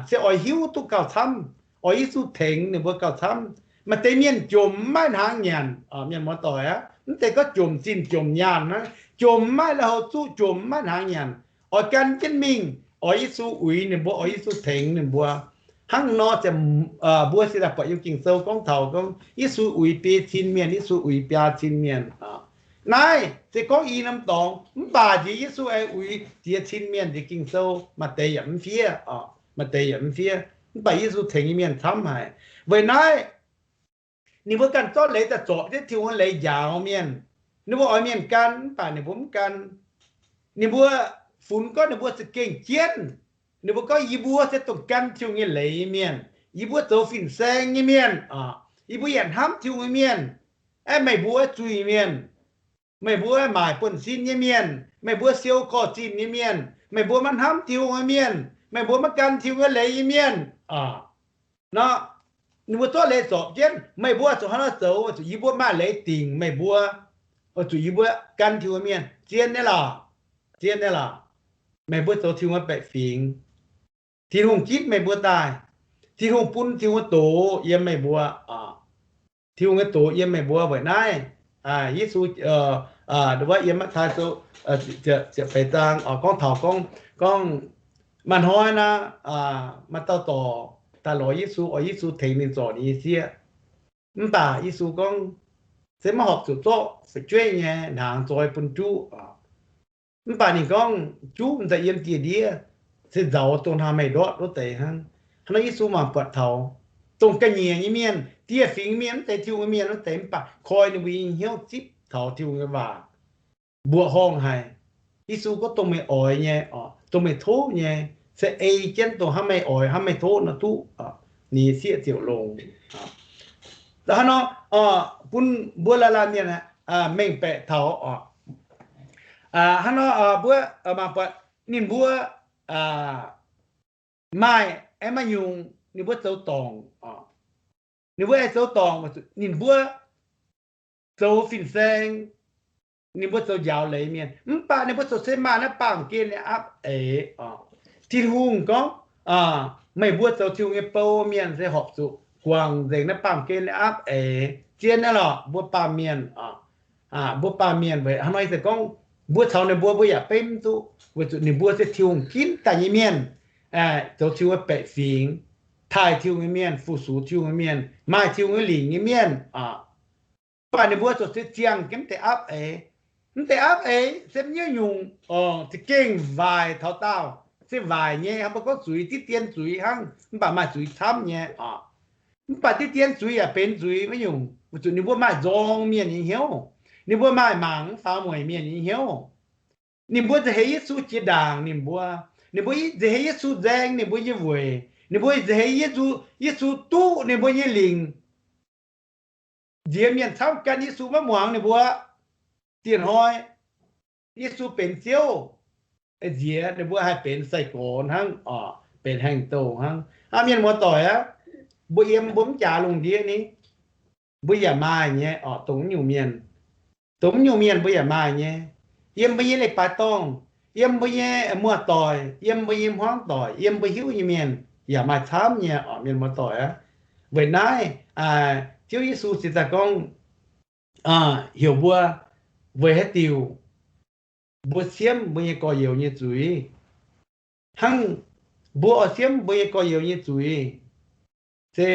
se oix hiuv duqv gauh camv, oix Yesu tengx ninh mbuo gauh camv. Maaih deix mienh jomc mv maaih hnaangx nyanc, mienh muoz-doic aac, mv deix gorngv jomc zinh jomc nyaanh hnangv, jomc mv maaih lui-houx zuqv, jomc mv maaih hnaangx nyanc, oix gan jienv mingh, oix Yesu uix ninh mbuo, oix Yesu tengx ninh mbuo. Hnangv nor ziouc mbuo se daaih buatc yiem Ging-Sou gorngv taux gorngv Yesu uix biei cin mienh, Yesu uix biaa cin mienh. Naaiv se gorngv i norm dorngx, mv baac nziex Yesu aengx uix ziex cin mienh nziex Ging-Sou, maaih deix yaac mv fiev, maaih deix yaac mv fiev, mv baac Yesu tengx nyei mienh camv haic. Weic naaiv ninh mbuo ganh zorqv leiz daaih zorpc jienv Tin-Hungh leiz njaaux mienh. Ninh mbuo oix mienh gan, mv baac ninh mbuo mv gan. Ninh mbuo funx gorngv ninh mbuo za'gengh jienv. Ninh mbuo gorngv, yie mbuo se dongh gan Tin-Hungh nyei leiz nyei mienh. Yie mbuo zoux fin-saeng nyei mienh. Yie mbuo yaac hnamv Tin-Hungh nyei mienh. Aeqv, meih mbuo zuiz-mienh. Meih mbuo maaic buonv-sin nyei mienh. Meih mbuo siou korv-zinh nyei mienh. Meih mbuo maiv hnamv Tin-Hungh nyei mienh. Meih mbuo maiv gan Tin-Hungh nyei leiz nyei mienh. Nor, ninh mbuo zorqv leiz zorpc jienv, meih mbuo zuqc hnangv nor zoux, zuqc yie mbuo maaih leiz dingc meih mbuo, zuqc yie mbuo gan Tin-Hungh mienh. Zien nyei lorqc, zien nyei lorqc. Meih mbuo zoux Tin-Hungh baeqc fingx, Tin-Hungh ginv meih mbuo daaih. Tin-Hungh bun Tin-Hungh doz yiem meih mbuo. Tin-Hungh nyei doz yiem meih mbuo weic naaiv. Yesu wuov yiem Matv^taai Sou ziepc feix zaang gorngv taux gorngv, gorngv Maaih hnoi naaic, maaih dauh dorc daaih lorz Yesu, oix Yesu tengx ninh zorc ninh nyei sieqv. Mv baac Yesu gorngv, se maiv horpc zuqc zorqv fu'jueiv nyei hnaangx zoi bun juv. Mv baac ninh gorngv, juv m'daaih yiem dieh ndiev, se nzauz dongh hnangv meih ndortv wuov deix hnangv. Hnangv nor Yesu mangc buatc taux dongh ga'nyiec nyei mienh, dieh fingx mienh, mv zeiz Tin-Hungh nyei mienh wuov deix, mv baac koi ninh mbuo nyei hnyouv zipv taux Tin-Hungh nyei waac mbuoqc horngh haic. Yesu gorngv, dongh meih oix nyei, dongh meih tov nyei, se ei jienv dongh hnangv meih oix, hnangv meih tov nor duqv, ninh nyei sieqv ziouc longx. Hnangv nor, bun mbuo laanh laanh mienh mengh baeqc taux oc. Hnangv nor mbuo mangc buatc ninh mbuo maaih, aengx maaih nyungc ninh mbuo zoux dorngc. Ninh mbuo aengx zoux dorngc, ninh mbuo zoux fin-saeng, ninh mbuo zoux njaaux leiz mienh, mv baac ninh mbuo zoux se maaih naaiv baamh gen nyei aapv eix. Tin-Hungh gorngv, meih mbuo zoux Tin-Hungh nyei bou mienh se horpc zuqc guangc nzengc naaiv baamh gen nyei aapv eix. Zien naaiv lorqc, mbuo baamh mienh, mbuo baamh mienh weic hnangv nor se gorngv mbuo caux ninh mbuo, mbuo yaac beiv mv duqv, weic zuqc ninh mbuo se Tin-Hungh ginv daaih nyei mienh, zoux Tin-Hungh nyei baeqc fingx, taaih Tin-Hungh nyei mienh, fu-sux Tin-Hungh nyei mienh, maaih Tin-Hungh nyei lingc nyei mienh. Mv baac ninh mbuo zoux se ziangh jienv mv deix aapv eix. Mv deix aapv eix se mv nyungc-nyungc za'gengh waaic taux daauh, se waaic nyei, hnangv mbuo gorngv zuiz, diqv dien zuiz hnangv, mv baac maaih zuiz camv nyei. Mv baac diqv dien zuiz yaac benx zuiz maiv nyungc, weic zuqc ninh mbuo maaih nzorng mienh nyei hnyouv. Ninh mbuo maaih mangc mv faaux mueic mienh nyei hnyouv. Ninh mbuo nza'heix Yesu jiex ndaangc ninh mbuo. Ninh mbuo nza'heix Yesu nzaeng ninh mbuo nyei weic. Ninh mbuo nza'heix Yesu, Yesu duqv ninh mbuo nyei lingc. Nziex mienh camv gan Yesu maiv muangx ninh mbuo. Dieh hnoi Yesu benx Ziouv, nziex ninh mbuo haih benx sai-gorx hnangv, benx haengh douh hnangv. Aa, mienh muoz-doic aac, mbuo yiem mbuo mv jaax lungh ndiev ni, mbuo yaac maaih nyei oc, dongh mv nyungc mienh. Dongh mv nyungc mienh mbuo yaac maaih nyei. Yiem mbuo nyei leiz-baaix dorngh, yiem mbuo nyei muoz-doic, yiem mbuo nyei hmuangv doic, yiem mbuo hiuv nyei mienh yaac maaih camv nyei oc, mienh muoz-doic aac. Weic naaiv, Ziouv Yesu ziouc daaih gorngv, heuc mbuo weic haaix diuc mbuo siemv mbuo nyei gorx-youz nyei zuiz. Hnangv mbuo oix siemv mbuo nyei gorx-youz nyei zuiz, se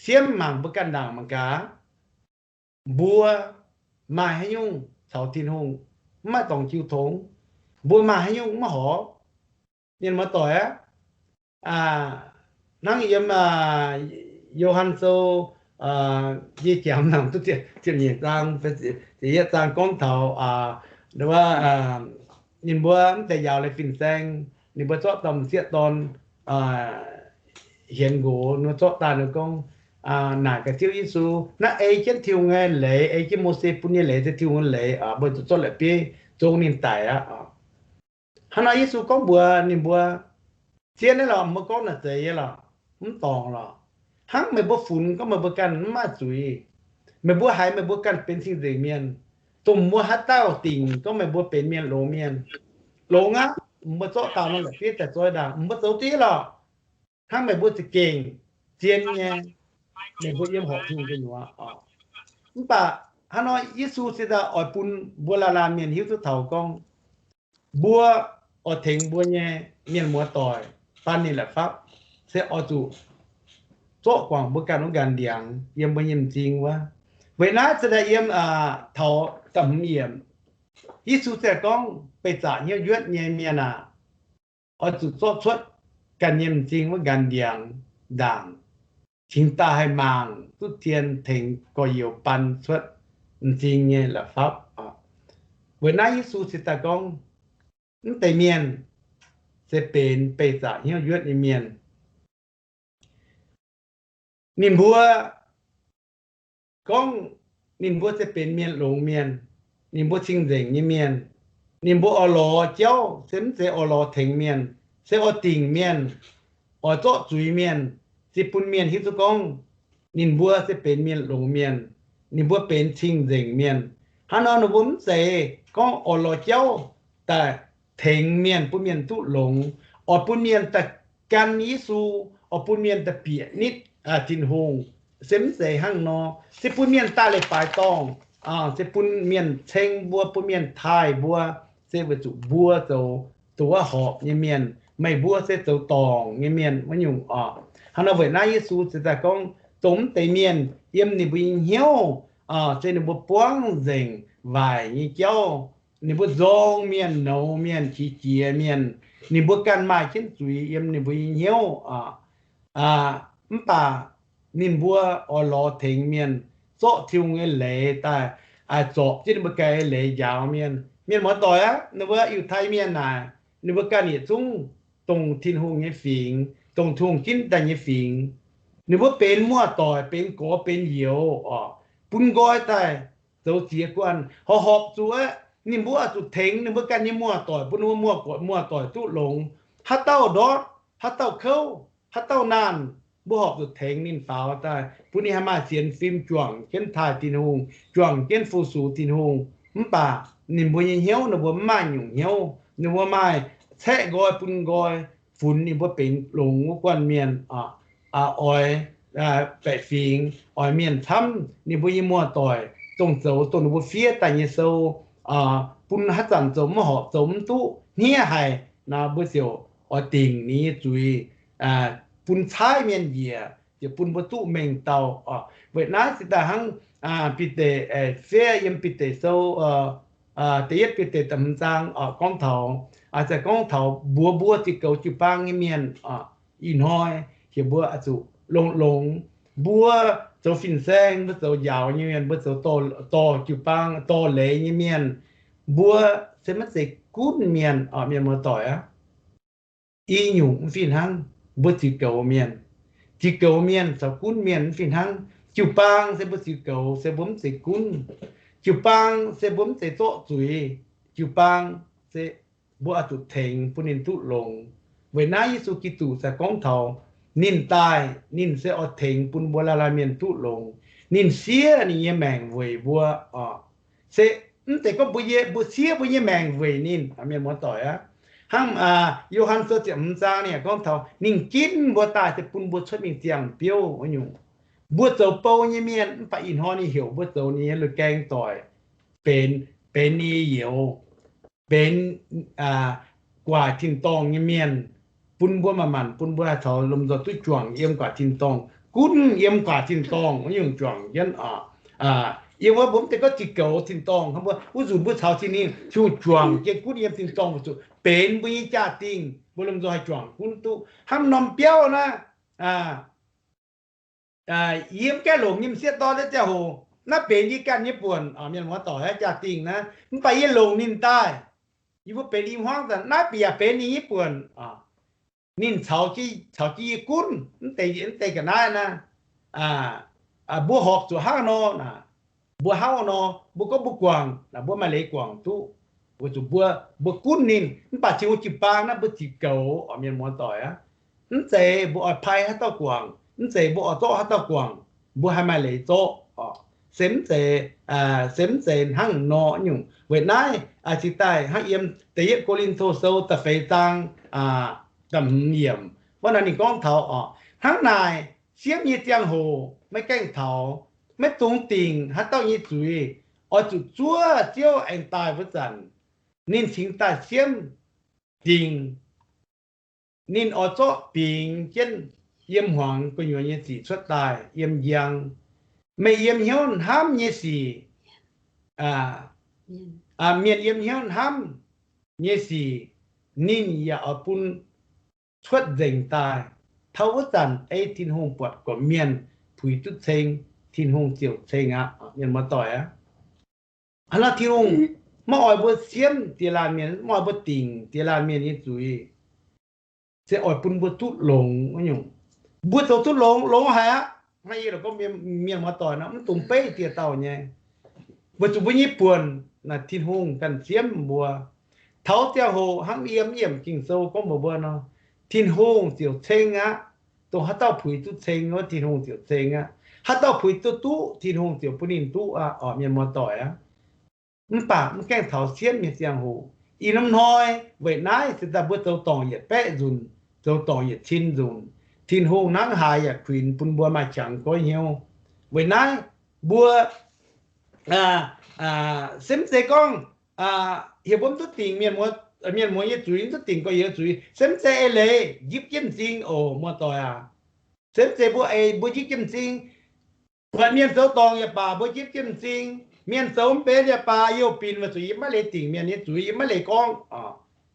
siemv mangc mbuo ganh ndaangc mangc gaax. Mbuo maaih haaix nyungc caux Tin-Hungh mv maaih dorngc jiu tongx? Mbuo maaih haaix nyungc maiv horpc? Mienh muoz-doic aac, hnangv yiem Yo^han Sou njiec jaax nangc duqv ziepc nyeic zaang, ziepc yietv zaang gorngv taux ninh mbuo mv deix njaaux leiz fin-saeng, ninh mbuo zorqv dauh m'sieqv dorn hienx nqox, ninh mbuo zorqv daaih ninh gorngv, naaic gaax Ziouv Yesu, naaiv ei jienv Tin-Hungh nyei leiz, ei jienv Mose bun nyei leiz, se Tin-Hungh nyei leiz, mbuo zuqc zorqv la'bieiv zong ninh daic aqv. Hnangv nor Yesu gorngv mbuox ninh mbuo, zien nyei lorqc, mbuo gorngv naaic zeiz nyei lorqc, mv dorngc lorqc. Hnangv meih mbuo funx gorngv meih mbuo ganh mv maaih zuiz, meih mbuo haiz meih mbuo ganh benx cing-nzengc mienh, dongh mbuo haaix dauh dingc gorngv meih mbuo benx mienh longx mienh? Longx aqv, mbuo zorqv dauh nor la'bieiv daaih zoi ndaangc, mbuo zoux duqv lorqc. Hnangv meih mbuo za'gengh zien nyei, meih mbuo yiem horpc Tin-Hungh gu'nyuoz oc. Mv baac hnangv nor Yesu se daaih oix bun mbuo laanh laanh mienh hiuv duqv taux gorngv, mbuo oix tengx mbuo nyei mienh muoz-doic baan ninh la'fapv, se oix zuqc zorqv guangc mbuo ganh wuov nqanx ndiangx yiem mbuo nyei m'zing wuov. Weic naaiv se daaih yiem taux da'hmz yiemc, Yesu se gorngv, beih zaqc hnyouv njuotv nyei mienh aah! Oix zuqc zorqv cuotv ganh nyei m'zing wuov nqanx ndiangx ndaangc, cingx daaih haih mangc duqv zien tengx gorx-youz baan cuotv m'zing nyei la'fapv. Weic naaiv Yesu se daaih gorngv, mv deix mienh se benx beih zaqc hnyouv njuotv nyei mienh. Ninh mbuo gorngv ninh mbuo se benx mienh longx mienh, ninh mbuo cing-nzengc nyei mienh. Ninh mbuo oix lorz jauv se mv zeiz oix lorz tengx mienh, se oix dingc mienh, oix zorqv zuiz mienh, se bun mienh hiuv duqv gorngv ninh mbuo se benx mienh longx mienh, ninh mbuo benx cing-nzengc mienh. Hnangv nor ninh mbuo mv zeiz gorngv oix lorz jauv daaih tengx mienh bun mienh duqv longx, oix bun mienh daaih gan Yesu, oix bun mienh daaih bieqc nitv Tin-Hungh, se mv zeiz hnangv nor. Se bun mienh daaih leiz-baaix dorngh, se bun mienh ceng mbuo, bun mienh taaih mbuo, se weic zuqc mbuo zoux duqv horpc nyei mienh, Meih mbuo se zoux dorngc nyei mienh wuov nyungc oc. Hnangv nor weic naaiv Yesu ziouc daaih gorngv, dongh mv deix mienh yiem ninh mbuo nyei hnyouv, se ninh mbuo buangv nzengc waaic nyei jauv, ninh mbuo nzorng mienh, nouz mienh, qiex jiez mienh, ninh mbuo ganh maaih jienv zuiz yiem ninh mbuo nyei hnyouv oc. Mv baac ninh mbuo oix lorz tengx mienh, zorqv Tin-Hungh nyei leiz daaih, zorpc jienv ninh mbuo ganh nyei leiz njaaux mienh. Mienh muoz-doic aac, ninh mbuo Yiutai mienh naaic, ninh mbuo ganh yietc zungv dongh Tin-Hungh nyei fingx, dongh Tin-Hungh ginv daaih nyei fingx. Ninh mbuo benx muoz-doic, benx gorx benx youz oc, bun nqoi daaih zoux ziex guanh, horpc horpc zuqc aeqv, ninh mbuo oix zuqc tengx ninh mbuo ganh nyei muoz-doic, bun ninh mbuo muoz-doic duqv longx. Haaix dauh ndortv, haaix dauh kouv, haaix dauh naanh, mbuo horpc zuqc tengx ninh faaux daaih, bun ninh haih maaih sienx fim juangc jienv taaih Tin-Hungh, juangc jienv fu-sux Tin-Hungh. Mv baac ninh mbuo nyei hnyouv, ninh mbuo mv maaih nyungc hnyouv. Ninh mbuo maaih caeqv nqoi bun nqoi, funx ninh mbuo benx longx wuov guanh mienh, oix baeqc fingx, oix mienh camv ninh mbuo nyei muoz-doic, dongh zoux dongh ninh mbuo fiev daaih nyei sou, bun haaix zanc zoux mv horpc, zoux mv duqv, hniev haic, mbuo ziouc oix dingc ninh nyei zuiz, bun caaiv mienh njiec, ziouc bun mbuo duqv mengh dauh. Weic naaiv se daaih hnangv Bide fiev yiem Bide sou, da'yietv Bide da'hmz zaang gorngv taux, se gorngv taux mbuox mbuo ziux goux jiu-baang nyei mienh, ih hnoi heuc mbuo zuqc longx-longx. Mbuo zoux fin-saeng, mbuo zoux njaaux nyei mienh, mbuo zoux dorh jiu-baang, dorh leiz nyei mienh, mbuo se maiv zeiz gunv mienh, mienh muoz-doic aac. I nyungc mv fih hnangv, mbuo ziux goux mienh, ziux goux mienh caux gunv mienh mv fih hnangv. Jiu-baang se mbuo ziux goux, se mbuo mv zeiz gunv. Jiu-baang se mbuo mv zeiz zorqv zuiz. Jiu-baang se mbuo oix zuqc tengx bun ninh duqv longx. Weic naaiv Yesu Giduc se gorngv taux ninh daaih, ninh se oix tengx bun mbuo laanh laanh mienh duqv longx. Ninh siev ninh nyei maengc weic mbuo oc. Se mv zeiz gorngv mbuo, mbuo siev mbuo nyei maengc weic ninh, mienh muoz-doic aac. Hnangv Yo^han Sou ziepc hmz zaang ninh gorngv taux ninh ginv mbuo daaih se bun mbuo cuotv mingh ziangh biouv wuov nyungc. Mbuo zoux bou nyei mienh, mv baac ih hnoi ninh heuc mbuo zoux ninh nyei lui-gaeng doic, benx, benx ninh nyei youz, benx guaax tin-dorngh nyei mienh, bun mbuo maanc maanc, bun mbuo haih taux lomh nzoih duqv juangc yiem guaax tin-dorngh, gunv yiem guaax tin-dorngh wuov nyungc juangc jienv oc. Yiem wuov mbuo mv zeiz gorngv ziux goux tin-dorngh, hnangv mbuo wuov nzunc mbuo caux Tin-Hungh juangc jienv gunv yiem tin-dorngh, weic zuqc benx mbuo nyei jaa-dingh, mbuo lomh nzoih haih juangc gunv duqv. Hnangv norm biauv naaiv, yie mv gaengh longc nyei m'sieqv dorn naaiv ziangh hoc, naaiv benx yie ganh nyei buonc, mienh muoz-doic aac, jaa-dingh naaiv. Mv baac yie longc ninh daaih, yie mbuo benx i hmuangv zanc naaiv bieqc yaac benx ninh nyei buonc. Ninh caux, caux jienv yie gunv, mv deix, mv deix ga'naaiv naaiv. Mbuo horpc zuqc hnangv nor, mbuo hnangv nor, mbuo gorngv mbuo guangc, mbuo maaih leiz guangc duqv, weic zuqc mbuo, mbuo gunv ninh. Mv baac Tin-Hungh jiu-baang naaiv mbuo ziux goux, mienh muoz-doic aac. Mv zeiz mbuo oix pai haaix dauh guangc, mv zeiz mbuo oix zorqv haaix dauh guangc, mbuo haih maaih leiz zorqv. Se mv zeiz, se mv zeiz hnangv nor nyungc. Weic naaiv cingx daaih hnangv yiem da'yietv Ko^lin^to Sou da'feix zaang da'hmz yiemc wuov nor ninh gorngv taux oc, hnangv naaic siemv nyei ziangh hoc maiv gaengh taux, maiv dungx dingc haaix dauh nyei zuiz, oix zuqc zuov Ziouv aengx daaih wuov zanc, ninh cingx daaih siemv dingc. Ninh oix zorqv bingx jienv yiem hmuangx gu'nyuoz nyei sic cuotv daaih yiem njang. Meih yiem hnyouv hnamv nyei sic, mienh yiem hnyouv hnamv nyei sic, ninh yaac oix bun cuotv nzengc daaih. Taux wuov zanc ei Tin-Hungh buatc gorqv-mienh puix duqv ceng, Tin-Hungh ziouc ceng aqv, mienh muoz-doic aac. Hnangv naaiv Tin-Hungh maiv oix mbuo siemv diex laanh mienh, maiv oix mbuo dingc diex laanh mienh nyei zuiz, se oix bun mbuo duqv longx wuov nyungc. Mbuo zoux duqv longx, longx haic aqv. Hnangv yie gorngv mienh muoz-doic nor, mv dungx beiv dieh dauh nyei. Weic zuqc mbuo nyei buonc naaic Tin-Hungh ganh siemv mbuo. Taux ziangh hoc hnangv yiem yiemc Ging-Sou gorngv mbuox mbuo nor, Tin-Hungh ziouc ceng aqv. Dongh haaix dauh puix duqv ceng wuov, Tin-Hungh ziouc ceng aqv. Haaix dauh puix duqv duqv, Tin-Hungh ziouc bun ninh duqv aqv, orqc, mienh muoz-doic aac. Mv baac mv gaengh taux siemv nyei ziangh hoc, ih norm hnoi weic naaiv se daaih mbuo zoux dorngc yietc baeqv nzunc, zoux dorngc yietc cin nzunc, Tin-Hungh hnangv haaix yaac kuinx bun mbuo maaih qangx goiv hnyouv. Weic naaiv mbuo se mv zeiz gorngv heuc mbuo mv duqv dingc mienh muoz, mienh muoz nyei zuiz, mv duqv dingc gorx-youz zuiz, se mv zeiz eix leiz, njipv jienv m'zing oc, muoz-doic aac. Se mv zeiz mbuo eix, mbuo njipv jienv m'zing. Buatc mienh zoux dorngc yaac baac mbuo njipv jienv m'zing. Mienh zoux mv benx yaac baac, yie youh binc weic zuqc yie maiv leiz dingc mienh nyei zuiz, yie maiv leiz gorngv.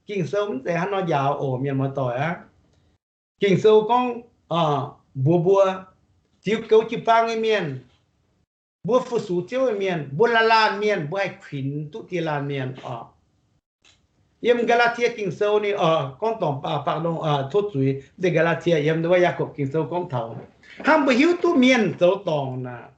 Ging-Sou mv zeiz hnangv nor njaaux oc, mienh muoz-doic aac. Ging-Sou gorngv mbuox mbuo, ziux goux jiu-baang nyei mienh, mbuo fu-sux Ziouv nyei mienh, mbuo laanh laanh mienh, mbuo haih kuinx duqv dieh laanh mienh oc. Yiem Gaa^laa^tie Ging-Sou ninh gorngv dorngc, baac tov zuiz, mv zeiz Gaa^laa^tie, yiem wuov Yaakopv Ging-Sou gorngv taux hnangv mbuo hiuv duqv mienh zoux dorngc naaic,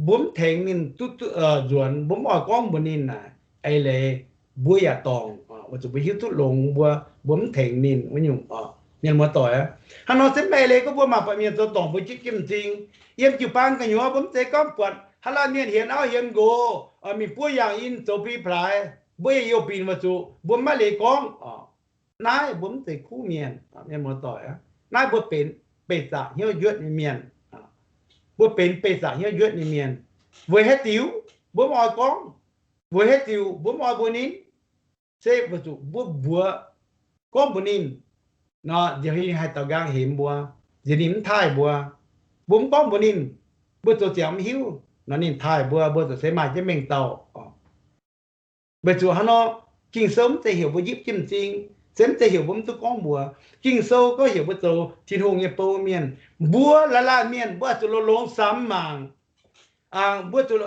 mbuo mv tengx ninh duqv nzuonx, mbuo mv oix gorngv mbuox ninh naaic, eix leiz mbuo yaac dorngc, weic zuqc mbuo hiuv duqv longx, mbuo, mbuo mv tengx ninh wuov nyungc oc, mienh muoz-doic aac. Hnangv nor se mv eix leiz gorngv mbuo mangc buatc mienh zoux dorngc mbuo njipv jienv m'zing. Yiem jiu-baang gu'nyuoz mbuo mv zeiz gorngv buatc haa laanh mienh hienx auv hienx nqox, mingh buov yaangh in zoux bi plaaix, mbuo yaac youh binc weic zuqc mbuo maiv leiz gorngv oc. Naaiv mbuo mv zeiz kuv mienh, mienh muoz-doic aac. Naaiv mbuo benx beih zaqc hnyouv njuotv nyei mienh. Mbuo benx beih zaqc hnyouv njuotv nyei mienh. Weic haaix diuc mbuo mv oix gorngv? Weic haaix diuc mbuo mv oix mbuox ninh? Se weic zuqc mbuo mbuox, gorngv mbuox ninh nor, nziex ninh haih daaux nqaang hemx mbuo, nziex ninh mv taaih mbuo. Mbuo mv gorngv mbuox ninh, mbuo zoux ziangx mv hiuv nor, ninh taaih mbuo, mbuo ziouc se maaih jienv mengh dauh oc. Weic zuqc hnangv nor, Ging-Sou mv zeiz heuc mbuo njipv jienv m'zing, se mv zeiz heuc mbuo mv duqv gorngv mbuox. Ging-Sou gorngv heuc mbuo zoux Tin-Hungh nyei bou mienh. Mbuo laanh laanh mienh mbuo oix zuqc longx-longx samx mangc. Mbuo zuqc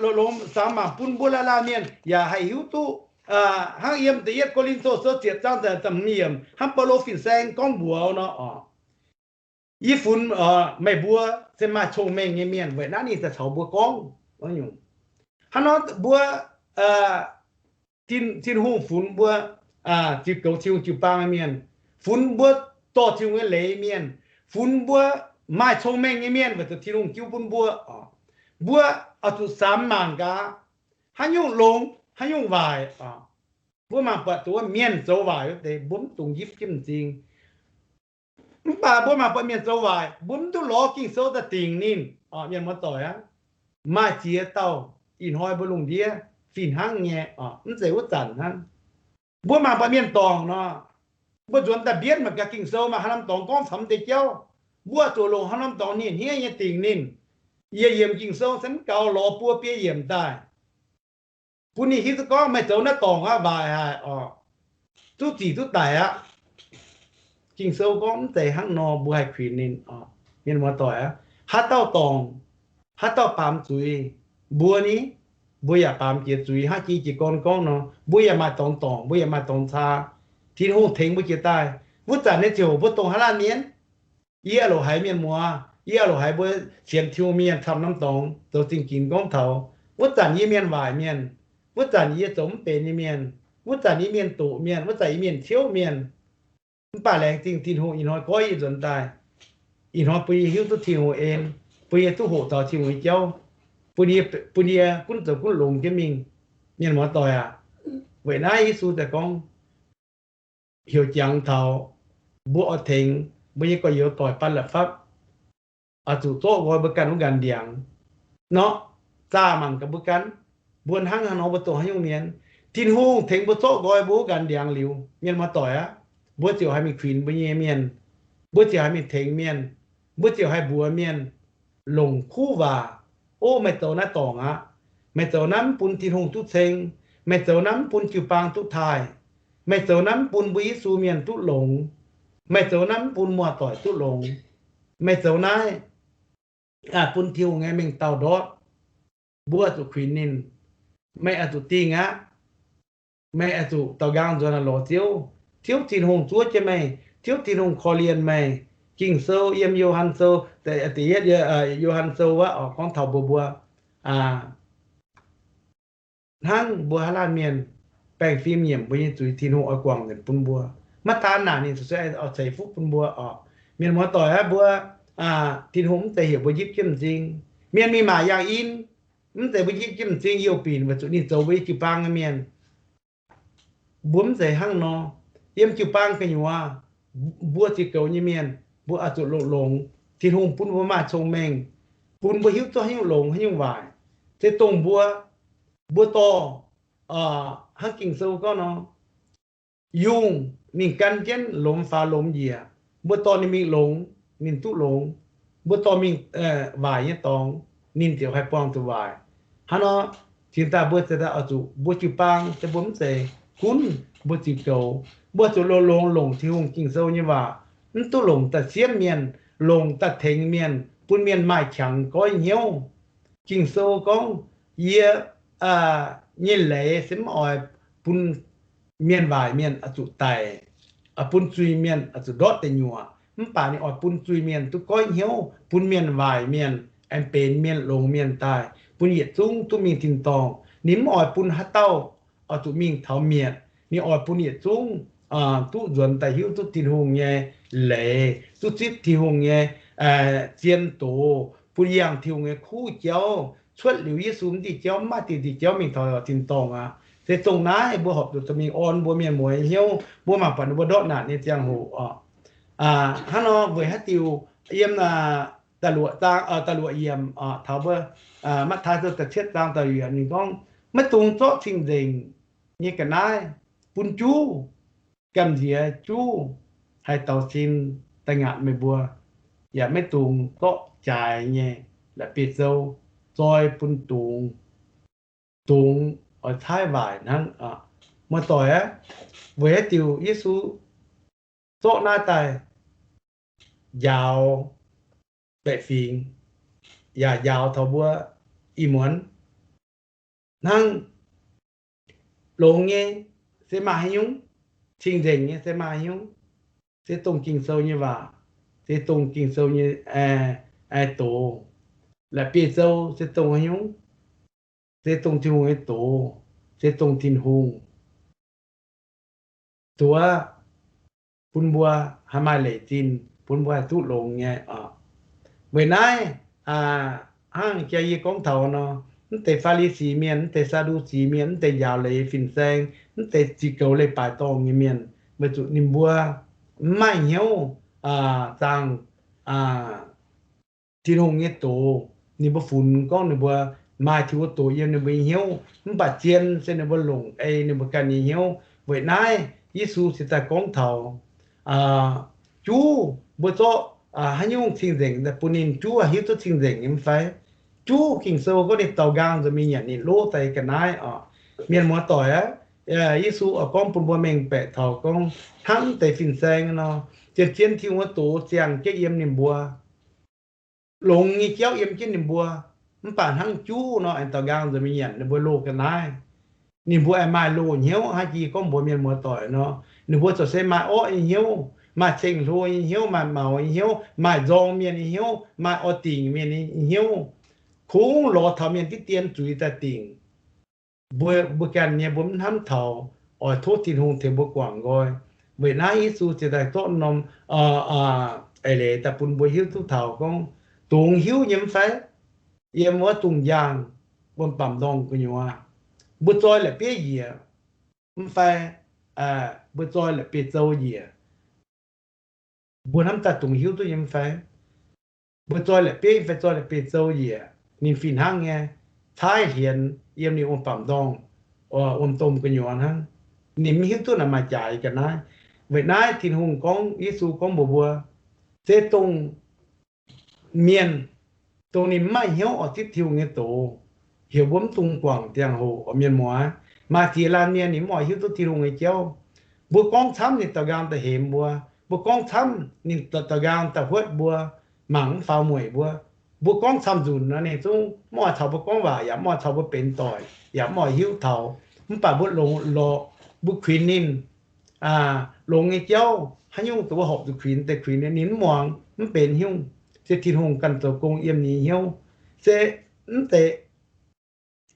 longx-longx samx mangc bun mbuo laanh laanh mienh yaac haih hiuv duqv hnangv yiem da'yietv Ko^lin^to Sou ziepc zaang da'hmz yiemc hnangv Baulo fin-saeng gorngv mbuox nor oc. Yie funx meih mbuo se maaih cong-mengh nyei mienh, weic naaiv ninh daaih caux mbuo gorngv. Hnangv nor mbuo, Tin-Hungh funx mbuo ziux goux Tin-Hungh jiu-baang nyei mienh, funx mbuo dorh Tin-Hungh nyei leiz mienh, funx mbuo maaih cong-mengh nyei mienh weic zuqc Tin-Hungh jiu bun mbuo. Mbuo oix zuqc samx mangc gaax, haaix nyungc longx, haaix nyungc waaic. Mbuo mangc buatc zuqc mienh zoux waaic wuov deix, mbuo mv dungx njipv jienv m'zing. Mv baac mbuo mangc buatc mienh zoux waaic, mbuo mv duqv lorz Ging-Sou daaih dingc ninh. Mienh muoz-doic aac, maaih ziex dauh ih hnoi mbuo lungh ndiev fih hnangv nyei, mv zeiz wuov zanc hnangv. Mbuo mangc buatc mienh dorngc nor, mbuo nzuonx daaih mbienv mangc gaax Ging-Sou maaih haaix norm dorngx gorngv camv deix jauv. Mbuo zuqc longc haaix norm dorngx hniev-hniev nyei dingc ninh. Yie yiemc Ging-Sou se mv gaux, lorz buo biei yiemc daaih, bun ninh hiuv duqv gorngv meih zoux naaiv dorngc aqv, waaic haic oc, duqv zic duqv daic aqv. Ging-Sou gorngv mv zeiz hnangv nor, mbuo haih kuinx ninh. Mienh muoz-doic aac, haaix dauh dorngc, haaix dauh baamz zuiz, mbuo ni, mbuo yaac baamz jiex zuiz hnangv jiex jiez gorn gorngv nor, mbuo yaac maaih dorngx dorngc, mbuo yaac maaih dorngx caa. Tin-Hungh tengx mbuo jiex daaih. Wuov zanc nyei ziouc mbuo dongh haaix laanh mienh? Yie loc haiz mienh muoz, yie loc haiz mbuo sienx Tin-Hungh mienh camv norm dorngx zoux zingh ginx gorngv taux, wuov zanc yie mienh waaic mienh, wuov zanc yie zoux mv benx nyei mienh, wuov zanc yie mienh doqc mienh, wuov zanc yie mienh ciouv mienh. Mv baac laengz zingh Tin-Hungh ih hnoi goiv yie nzuonx daaih. Ih hnoi bun yie hiuv duqv Tin-Hungh en, bun yie duqv hoqc taux Tin-Hungh nyei jauv, bun yie, bun yie gunv zoux gunv longx jienv mingh. Mienh muoz-doic aac, weic naaiv Yesu daaih gorngv, heuc jangx taux mbuo oix tengx mbuo nyei gorx-youz doic ban la'fapv, oix zuqc zorqv nqoi mbuo ganh wuov nqanx ndiangx. Norqc zaah mangc gaax mbuo ganh, mbuo hnangv haaix nor, mbuo dongh haaix nyungc mienh. Tin-Hungh tengx mbuo zorqv nqoi mbuo wuov nqanx ndiangx liuz, mienh muoz-doic aac, mbuo ziouc haih mingh kuinx mbuo nyei mienh, mbuo ziouc haih mingh tengx mienh, mbuo ziouc haih mbuox mienh longc kuv waac, O, meih zoux naaiv dorngc aqv. Meih zoux naaiv mv bun Tin-Hungh duqv ceng. Meih zoux naaiv mv bun jiu-baang duqv taaih. Meih zoux naaiv mv bun mbuo Yesu mienh duqv longx. Meih zoux naaiv mv bun muoz-doic duqv longx. Meih zoux naaiv bun Tin-Hungh nyei mengh dauh ndortv. Mbuo oix zuqc kuinx ninh. Meih oix zuqc dingh aqv. Meih oix zuqc daaux nqaang nzuonx lorz Ziouv. Ziouv Tin-Hungh zuov jienv meih. Ziouv Tin-Hungh korv-lienh meih. Ging-Sou yiem Yo^han Sou, da'yietv Yo^han Sou wuov gorngv taux mbuox mbuo, hnangv mbuo haaix laanh mienh baengh fim nyiemc mbuo nyei zuiz, Tin-Hungh oix guangc nzengc bun mbuo. Maiv daan naaic, ninh zuqc se oix ceix fuqv bun mbuo oc. Mienh muoz-doic aac, mbuo, Tin-Hungh mv zeiz heuc mbuo njipv jienv m'zing. Mienh mingh maaic yangh in, mv zeiz mbuo njipv jienv m'zing youh binc weic zuqc ninh zoux mbuo nyei jiu-baang nyei mienh. Mbuo mv zeiz hnangv nor. Yiem jiu-baang gu'nyuoz, mbuo ziux goux nyei mienh, mbuo oix zuqc longx-longx. Tin-Hungh bun mbuo maaih cong-mengh, bun mbuo hiuv duqv haaix nyungc longx haaix nyungc waaic. Se dongh mbuo, mbuo dorh, hnangv Ging-Sou gorngv nor, yungh, ninh gan jienv lomz faaux lomz njiec. Mbuo dorh ninh mingh longx, ninh duqv longx. Mbuo dorh mingh waaic nyei dorngx, ninh ziouc haih buangh zuqc waaic. Hnangv nor, cingx daaih mbuo ziouc daaih oix zuqc mbuo jiu-baang se mbuo mv zeiz gunv mbuo ziqc goux. Mbuo zuqc longx-longx longc Tin-Hungh Ging-Sou nyei waac, mv duqv longc da'siepv mienh, longc da'tengx mienh, bun mienh maaih qangx goiv hnyouv. Ging-Sou gorngv, yie nyei leiz se mv oix bun mienh waaic mienh oix zuqc daic, bun zuiz-mienh oix zuqc ndortv deic nyuoqc. Mv baac ninh oix bun zuiz-mienh duqv goiv hnyouv, bun mienh waaic mienh, aengx benx mienh longx mienh daaih, bun yietc zungv duqv mingh tin-dorngh. Ninh mv oix bun haaix dauh oix zuqc mingh taux mietc. Ninh oix bun yietc zungv duqv nzuonx daaih hiuv duqv Tin-Hungh nyei leiz, duqv zipv Tin-Hungh nyei zien doz, bun yangh Tin-Hungh nyei kuv jauv, cuotv liuz Yesu mv diuh jauv, mv maaih diuh diuh jauv mingh taux tin-dorngh aqv. Se dongh naaiv mbuo horpc zuqc dorh mingh orn mbuo mienh muoz nyei hnyouv, mbuo mangc buatc ninh mbuo ndortv naanc nyei ziangh hoc oc. Hnangv nor weic haaix diuc yiem da'luoqc zaang, da'luoqc yiemc oc, taux mbuo Matv^taai Sou da'cietv zaang da'luoqc yiemc ninh gorngv, maiv dungx zorqv cing-nzengc nyei ga'naaiv bun juv, gamh nziex juv haih daaux sin daaih ngaatc meih mbuo, yaac maiv dungx zorqv jaaix nyei la'bieiv-zou zoi bun dungz, dungz oix caaiv waaic hnangv. Muoz-doic aav, weic haaix diuc Yesu zorqv naaiv daaih njaaux baeqc fingx, yaac njaaux taux mbuo ih muonz hnangv. Longx nyei se maaih haaix nyungc, cing-nzengc nyei se maaih haaix nyungc? Se dongh Ging-Sou nyei waac, se dongh Ging-Sou nyei doz. La'bieiv-zou se dongh haaix nyungc? Se dongh Tin-Hungh nyei doz, se dongh Tin-Hungh duqv bun mbuo haih maaih leic zinh, bun mbuo haih duqv longx nyei oc. Weic naaiv hnangv jaa yie gorngv taux nor, mv deix Faa^li^si Mienh, mv deix Saa^ndu^si Mienh, mv deix njaaux leiz fin-saeng, mv deix ziqc goux leiz-baaix dorngh nyei mienh, weic zuqc ninh mbuo mv maaih hnyouv zaangh Tin-Hungh nyei doz. Ninh mbuo funx gorngv ninh mbuo maaih Tin-Hungh doz yiem ninh mbuo nyei hnyouv, mv baac zien se ninh mbuo longc ei ninh mbuo ganh nyei hnyouv. Weic naaiv Yesu cingx daaih gorngv taux juv, mbuo zorqv haaix nyungc cing-nzengc daaih bun ninh, juv haih hiuv duqv cing-nzengc nyei mv fai? Juv, Ging-Sou gorngv ninh daaux nqaang nzuonx mingh nyanc ninh loqv daaih ga'naaiv oc. Mienh muoz-doic aav, Yesu oix gorngv bun mbuo mengh baeqc taux gorngv hnangv mv deix fin-saeng nor, zien-zien Tin-Hungh nyei doz ziangh jienv yiem ninh mbuo, longx nyei jauv yiem jienv ninh mbuo, mv baac hnangv juv nor aengx daaux nqaang nzuonx mingh nyanc ninh mbuo loqv ga'naaiv. Ninh mbuo aengx maaih loz-hnyouv hnangv jiex gorngv mbuox mienh muoz-doic nor, ninh mbuo ziouc se maaih orqv nyei hnyouv, maaih ceng-hlo nyei hnyouv, maaih maux nyei hnyouv, maaih nzorng mienh nyei hnyouv, maaih oix dingc mienh nyei hnyouv, kungx lorz taux mienh diqv dien zuiz daaih dingc. Mbuo, mbuo ganh nyei mbuo mv hnamv taux oix tov Tin-Hungh tengx mbuo guangc nqoi. Weic naaiv Yesu ziouc daaih zorqv norm eix leiz daaih bun mbuo hiuv duqv taux gorngv, dungx hiuv nyei mv fai? Yiem wuov dungz njang, wuom bamc ndorngh gu'nyuoz, mbuo zoi la'bieiv njiec mv fai? Mbuo zoi la'bieiv-zou njiec, mbuo hnamv daaih dungx hiuv duqv nyei mv fai? Mbuo zoi la'bieiv fai zoi la'bieiv-zou njiec, ninh fih hnangv nyei caaiv hienx yiem ninh wuom bamc ndorngh, wuom domh gu'nyuoz hnangv. Ninh mv hiuv duqv naaic maaih jaaix ga'naaiv. Weic naaiv Tin-Hungh gorngv, Yesu gorngv mbuox mbuo, se dongh mienh, dongh ninh mv maaih hnyouv oix zipv Tin-Hungh nyei doz, heuc mbuo mv dungx guangc ziangh hoc oc. Mienh muoz, maaih ziex laanh mienh ninh mv oix hiuv duqv Tin-Hungh nyei jauv. Mbuo gorngv camv ninh daaux nqaang daaih hemx mbuo. Mbuo gorngv camv ninh daaux nqaang daaih huotv mbuo, mangc mv faaux mueic mbuo. Mbuo gorngv camv nzunc nor ninh zungv mv oix caux mbuo gorngv waac yaac mv oix caux mbuo benx doic yaac mv oix hiuv taux. Mv baac mbuo longx lorqc, mbuo kuinx ninh longx nyei jauv, haaix nyungc dongh mbuo horpc zuqc kuinx deix kuinx ninh, ninh mv muangx, mv benx hnyouv. Se Tin-Hungh ganh zoux gong yiem ninh nyei hnyouv. Se mv deix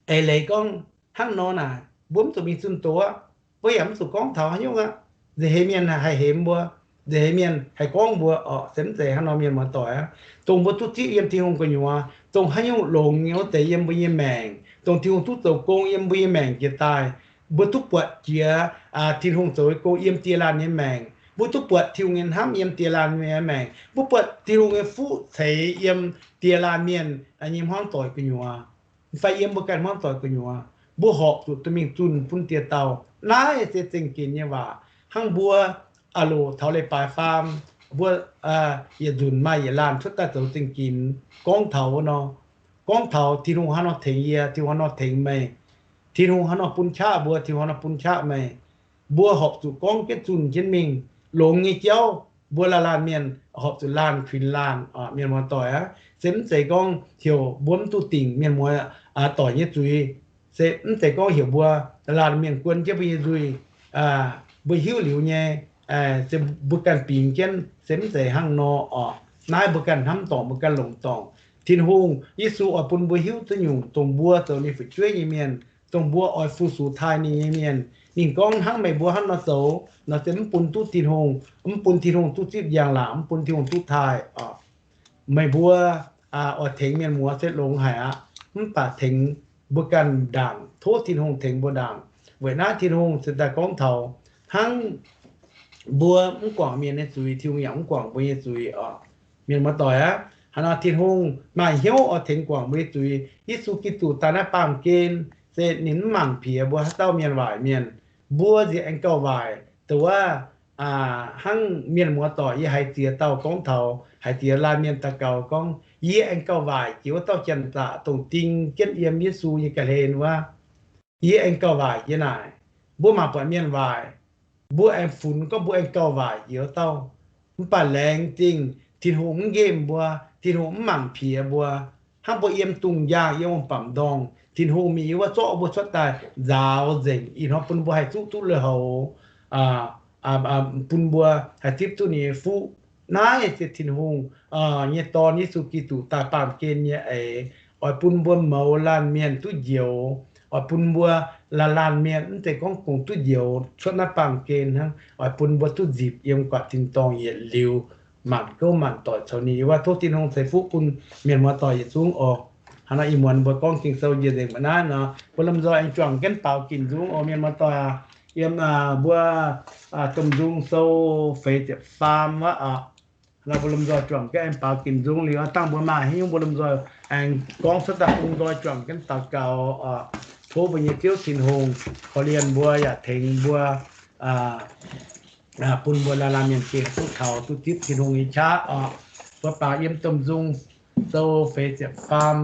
eix leiz gorngv hnangv nor naaic, mbuo mv zuqc mingh zunh doz aqv. Mbuo yaac mv zuqc gorngv taux haaix nyungc aqv. Nza'heix mienh haih hemx mbuo, nza'heix mienh haih gorngv mbuo oc, se mv zeiz hnangv nor, mienh muoz-doic aav. Dongh mbuo duqv zipv yiem Tin-Hungh gu'nyuoz, dongh haaix nyungc longx nyei wuov deix yiem mbuo nyei maengc, dongh Tin-Hungh duqv zoux gong yiem mbuo nyei maengc jiex daaih, mbuo duqv buatc jiex Tin-Hungh zoux gong yiem die laanh nyei maengc, mbuo duqv buatc Tin-Hungh nyei hnamv yiem die laanh nyei maengc, mbuo buatc Tin-Hungh nyei fuqv ceix yiem die laanh mienh nyei hmuangv doic gu'nyuoz, fai yiem mbuo ganh hmuangv doic gu'nyuoz, mbuo horpc zuqc dorh mingh zunh bun dieh dauh. Naaiv se zingh ginx nyei waac. Hnangv mbuo a'loc taux leiz-baaix faam, mbuo yietc nzunc maaih yietc laanh cuotv daaih zoux zingh ginx. Gorngv taux wuov nor, gorngv taux Tin-Hungh hnangv nor tengx yie, Tin-Hungh hnangv nor tengx meih, Tin-Hungh hnangv nor bun qaqv mbuo, Tin-Hungh hnangv nor bun qaqv meih. Mbuo horpc zuqc gorngv jienv zunh jienv mingh, longx nyei jauv. Mbuo laanh laanh mienh horpc zuqc laanh kuinx laanh. Mienh muoz-doic aac, se mv zeiz gorngv heuc mbuo mv duqv dingc mienh muoz-doic nyei zuiz. Se mv zeiz gorngv heuc mbuo laanh mienh guon jienv mbuo nyei nzuih. Mbuo hiuv liuz nyei, se mbuo ganh bingx jienv, se mv zeiz hnangv nor oc. Naaiv mbuo ganh hnamv dorngc, mbuo ganh longc dorngc. Tin-Hungh, Yesu oix bun mbuo hiuv duqv nyungc dongh mbuo zoux ninh fu'jueiv nyei mienh, dongh mbuo oix fu-sux taaih ninh nyei mienh. Ninh gorngv hnangv meih mbuo hnangv nor zoux nor, se mv bun duqv Tin-Hungh, mv bun Tin-Hungh duqv zipv njang-laangc, mv bun Tin-Hungh duqv taaih oc. Meih mbuo oix tengx mienh muoz se longx haic aqv. Mv baac tengx mbuo ganh ndaangc, tov Tin-Hungh tengx mbuo ndaangc. Weic naaiv Tin-Hungh se daaih gorngv taux hnangv mbuo mv guangc mienh nyei zuiz, Tin-Hungh yaac mv guangc mbuo nyei zuiz oc. Mienh muoz-doic aac, haaix nor Tin-Hungh maaih hnyouv oix tengx guangc mbuo nyei zuiz. Yesu Giduc daaih naaiv baamh gen se ninh mv mangc piex mbuo haaix dauh mienh waaic mienh. Mbuo nziex aengx gauh waaic. Dongh wuov, hnangv mienh muoz-doic, yie haiz ziex dauh gorngv taux, haiz ziex laanh mienh daux gaux gorngv, yie aengx gauh waaic jiex wuov dauh janx-zaqc dongh ding jienv yiem Yesu nyei ga'hlen wuov. Yie aengx gauh waaic jiex naaic. Mbuo mangc buatc mienh waaic, mbuo aengx funx gorngv mbuo aengx gauh waaic jiex wuov dauh. Mv baac laengz zingh Tin-Hungh mv nqemh mbuo, Tin-Hungh mv mangc piex mbuo. Hnangv mbuo yiem dungz njaangh, yiem wuom-bamc ndorngh, Tin-Hungh mingh yiem wuov zorqv mbuo cuotv daaih nzaaux nzengc, ih hnoi bun mbuo haih zuqv duqv lui-houx, bun mbuo haih zipv duqv ninh nyei fuqv. Naaiv se Tin-Hungh nyei Dorn, Yesu Giduc, daaih baamh gen nyei eix, oix bun mbuo mouz laanh mienh duqv njoux, oix bun mbuo laanh laanh mienh mv zeiz gorngv kungx duqv njoux cuotv naaiv baamh gen hnangv, oix bun mbuo duqv nzipc yiem guatc tin-dorngh yietc liuz, maanc gouv maanc doic caux ninh. Yie tov Tin-Hungh ceix fuqv bun mienh muoz-doic yietc zungv oc. Hnangv naaiv ih muonz mbuo gorngv Ging-Sou njiec nzengc mbuo naaiv nor, mbuo lomh nzoih aengx juangc jienv baaux ginc nzung oc, mienh muoz-doic aac. Yiem mbuo Domh Nzung Sou feix ziepc faam wuov oc. Nor mbuo lomh nzoih juangc jienv aengx baaux ginc nzung liuz, dangh mbuo maaih haaix nyungc mbuo lomh nzoih aengx gorngv cuotv daaih bun nqoi juangc jienv daux gaux oc. Tov mbuo nyei Ziouv Tin-Hungh korv-lienh mbuo yaac tengx mbuo, bun mbuo laanh laanh mienh gengh duqv taux duqv zipv Tin-Hungh nyei qaqv oc. Mbuo baaux yiem Domh Nzung Sou feix ziepc faam,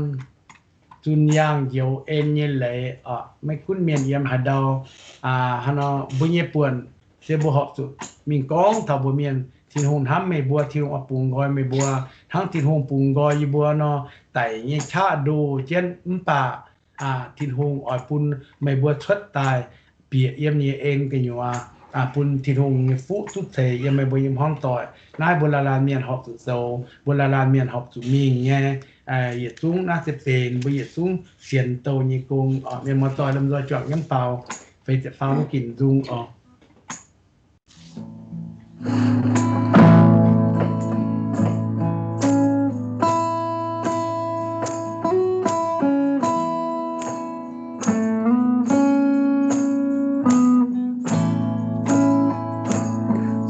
zunh yaangh njoux en nyei leiz oc. Maiv gunv mienh yiem haaix ndau, hnangv nor mbuo nyei buonc se mbuo horpc zuqc mingh gorngv taux mbuox mienh, Tin-Hungh hnamv meih mbuo, Tin-Hungh oix bungx nqoi meih mbuo, hnangv Tin-Hungh bungx nqoi yie mbuo nor, daic nyei qaqv ndoh jienv. Mv baac Tin-Hungh oix bun meih mbuo cuotv daaih bieqc yiem ninh nyei en gu'nyuoz, bun Tin-Hungh nyei fuqv duqv ceix yiem meih mbuo nyei hmuangv doic. Naaiv mbuo laanh laanh mienh horpc zuqc zoux, mbuo laanh laanh mienh horpc zuqc mingh nyei. Yietc zungv naaiv se benx mbuo yietc zungv sienx douh nyei gong. Mienh muoz-doic lomh nzoih juangc jienv baaux feix ziepc faam wuov ginc nzung oc.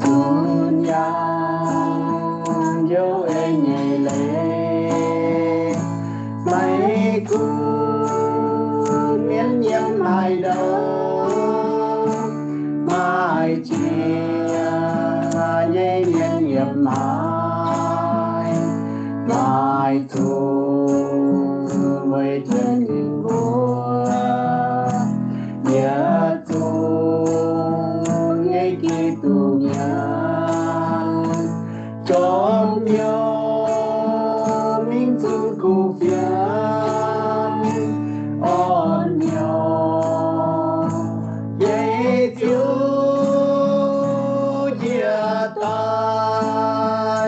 Zunh yaangh njoux en nyei leiz, maiv gunv mienh yiem haaix ndau, maaih qiex nyei mienh yiem haaix, maaih zungv weic jienv ninh mbuo, yietc zungv nyei Giduc mienh, jorm hnyouv mingh zunh kuv fienx, orn hnyouv nyei Ziouv njiec daaih,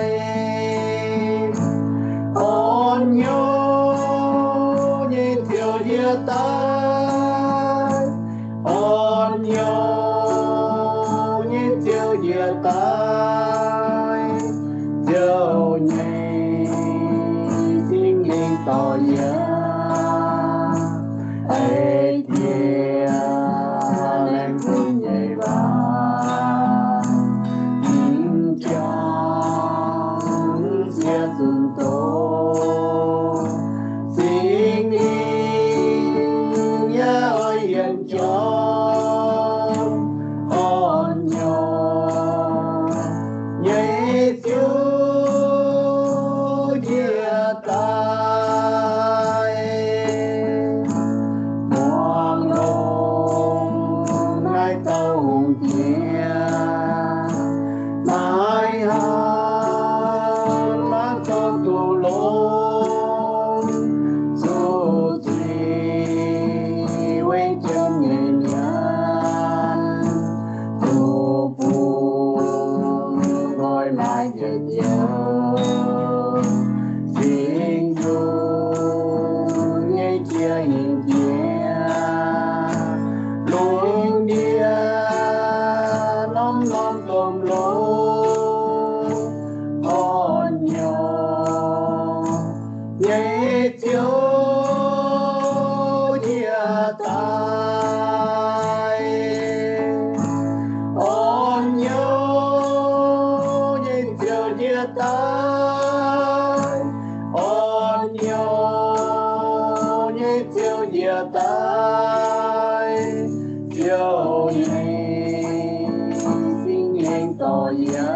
orn hnyouv nyei Ziouv njiec daaih, orn hnyouv nyei Ziouv njiec daaih, Ziouv nyei Singx Lingh dorh yie, ei Diex, laengz zingh nyei waac, mv jangx siex zunc doz, Singx Lingh yaac oix yienc jorm, orn hnyouv norm domh longx, orn nyorx nyei Ziouv njiec daaih. Orn nyorx nyei Ziouv njiec daaih. Orn nyorx nyei Ziouv njiec daaih. Ziouv nyei Singx Lingh dorh yie,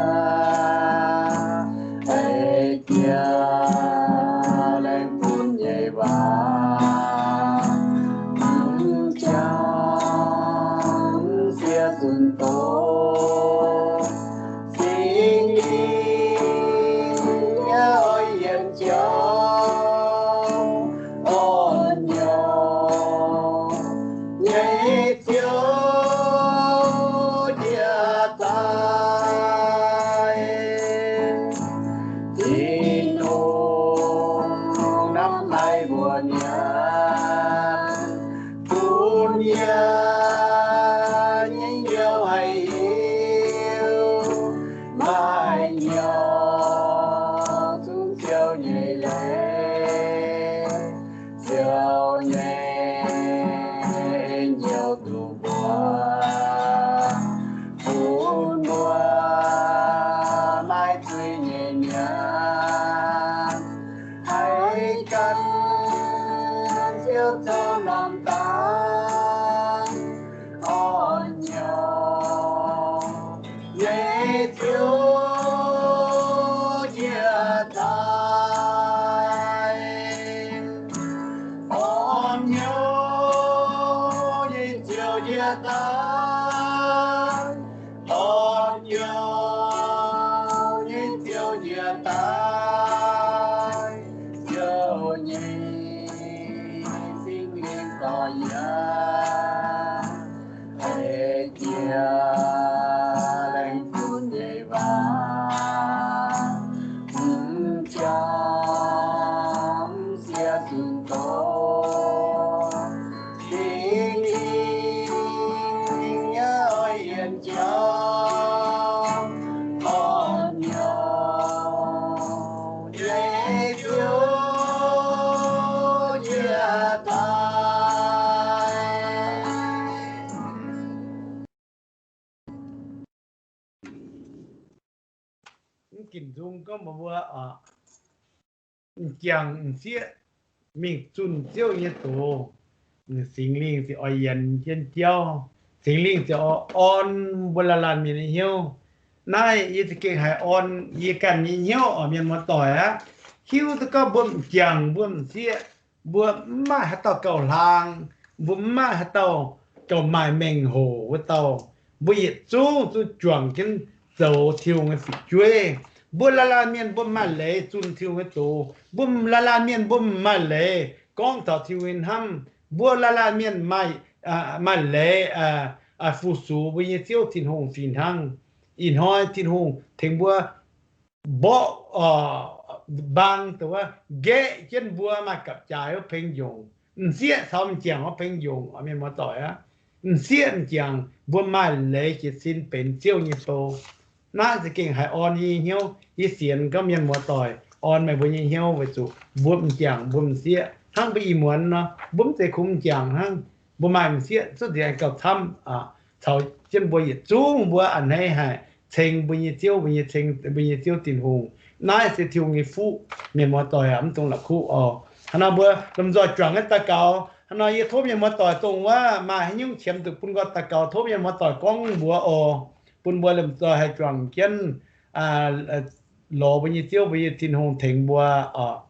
ei jiex laengz zunv nyei waac, mv jangx siev zunh doz. Singx Lingh nyei oix yienx jauv, orn nyorx nyei Ziouv njiec daaih. Tin-Hungh hnamv haic mbuo mienh, bun yie nyei hnyouv haih hiuv maaih hnyouv zunv Ziouv nyei leiz. Ziouv nyei hnyouv duqv mbuo, bun mbuo maiv zuiz nyei mienh haih gan Ziouv zoux norm daaih. Orn nyorx nyei Ziouv njiec daaih. Orn nyorx nyei Ziouv njiec daaih. Orn nyorx nyei Ziouv njiec daaih. Ziouv nyei Singx Lingh dorh yie, ei jiex laengz zunv nyei waac, mv jangx siev zunh doz. Singx Lingh nyei oix yienx jauv, orn nyorx nyei Ziouv njiec daaih. Mv ginc nzung gorngv mbuox mbuo, m'jangc m'sieqv mingh zunh Ziouv nyei doz, Singx Lingh ziouc oix yienx jienv jauv. Singx Lingh ziouc orn mbuo laanh laanh mienh nyei hnyouv. Naaiv yie za'gengh haiz orn yie ganh nyei hnyouv oc, mienh muoz-doic aac. Hiuv duqv gorngv mbuo m'jangc mbuo m'sieqv, mbuo mv maaih haaix dauh gauh hlaang, mbuo mv maaih haaix dauh gauh maaih mengh hoc wuov dauh. Mbuo yietc zungv zungv juangc jienv zoux Tin-Hungh nyei fu'jueiv. Mbuo laanh laanh mienh mbuo maaih leiz zunh Tin-Hungh nyei doz. Mbuo laanh laanh mienh mbuo maaih leiz gorngv taux Tin-Hungh nyei hnamv. Mbuo laanh laanh mienh maaih, maaih leiz fu-sux mbuo nyei Ziouv Tin-Hungh fih hnangv. Ih hnoi Tin-Hungh tengx mbuo mborqv, mbaang, nqaeqv jienv mbuo maaih gapv-jaaix wuov peng njongc, m'sieqv caux m'jangc wuov peng njongc, mienh muoz-doic aac. M'sieqv m'jangc mbuo maaih leiz jiez sin benx Ziouv nyei bou. Naaiv za'gengh haiz orn yie nyei hnyouv. Yie sienx gorngv mienh muoz-doic orn meih mbuo nyei hnyouv weic zuqc mbuo m'jangc mbuo m'sieqv hnangv mbuo ih muonz nor, mbuo mv zeiz kungx m'jangc hnangv. Mbuo maaih m'sieqv cuotv nzengc gauh camv, caux jienv mbuo yietc zungv mbuo a'hneiv haic ceng mbuo nyei Ziouv, mbuo nyei ceng mbuo nyei Ziouv Tin-Hungh. Naaiv se Tin-Hungh nyei fuqv, mienh muoz-doic aac, mv dungx la'kuqv oc. Hnangv naaiv mbuo lomh nzoih juangc nyei daux gaux. Hnangv naaiv yie tov mienh muoz-doic dongh wuov maaih haaix nyungc qiemx zuqc bun nqoi daux gaux, tov mienh muoz-doic gorngv mbuox oc, bun mbuo lomh nzoih haih juangc jienv lorz mbuo nyei Ziouv, mbuo nyei Tin-Hungh tengx mbuo oc.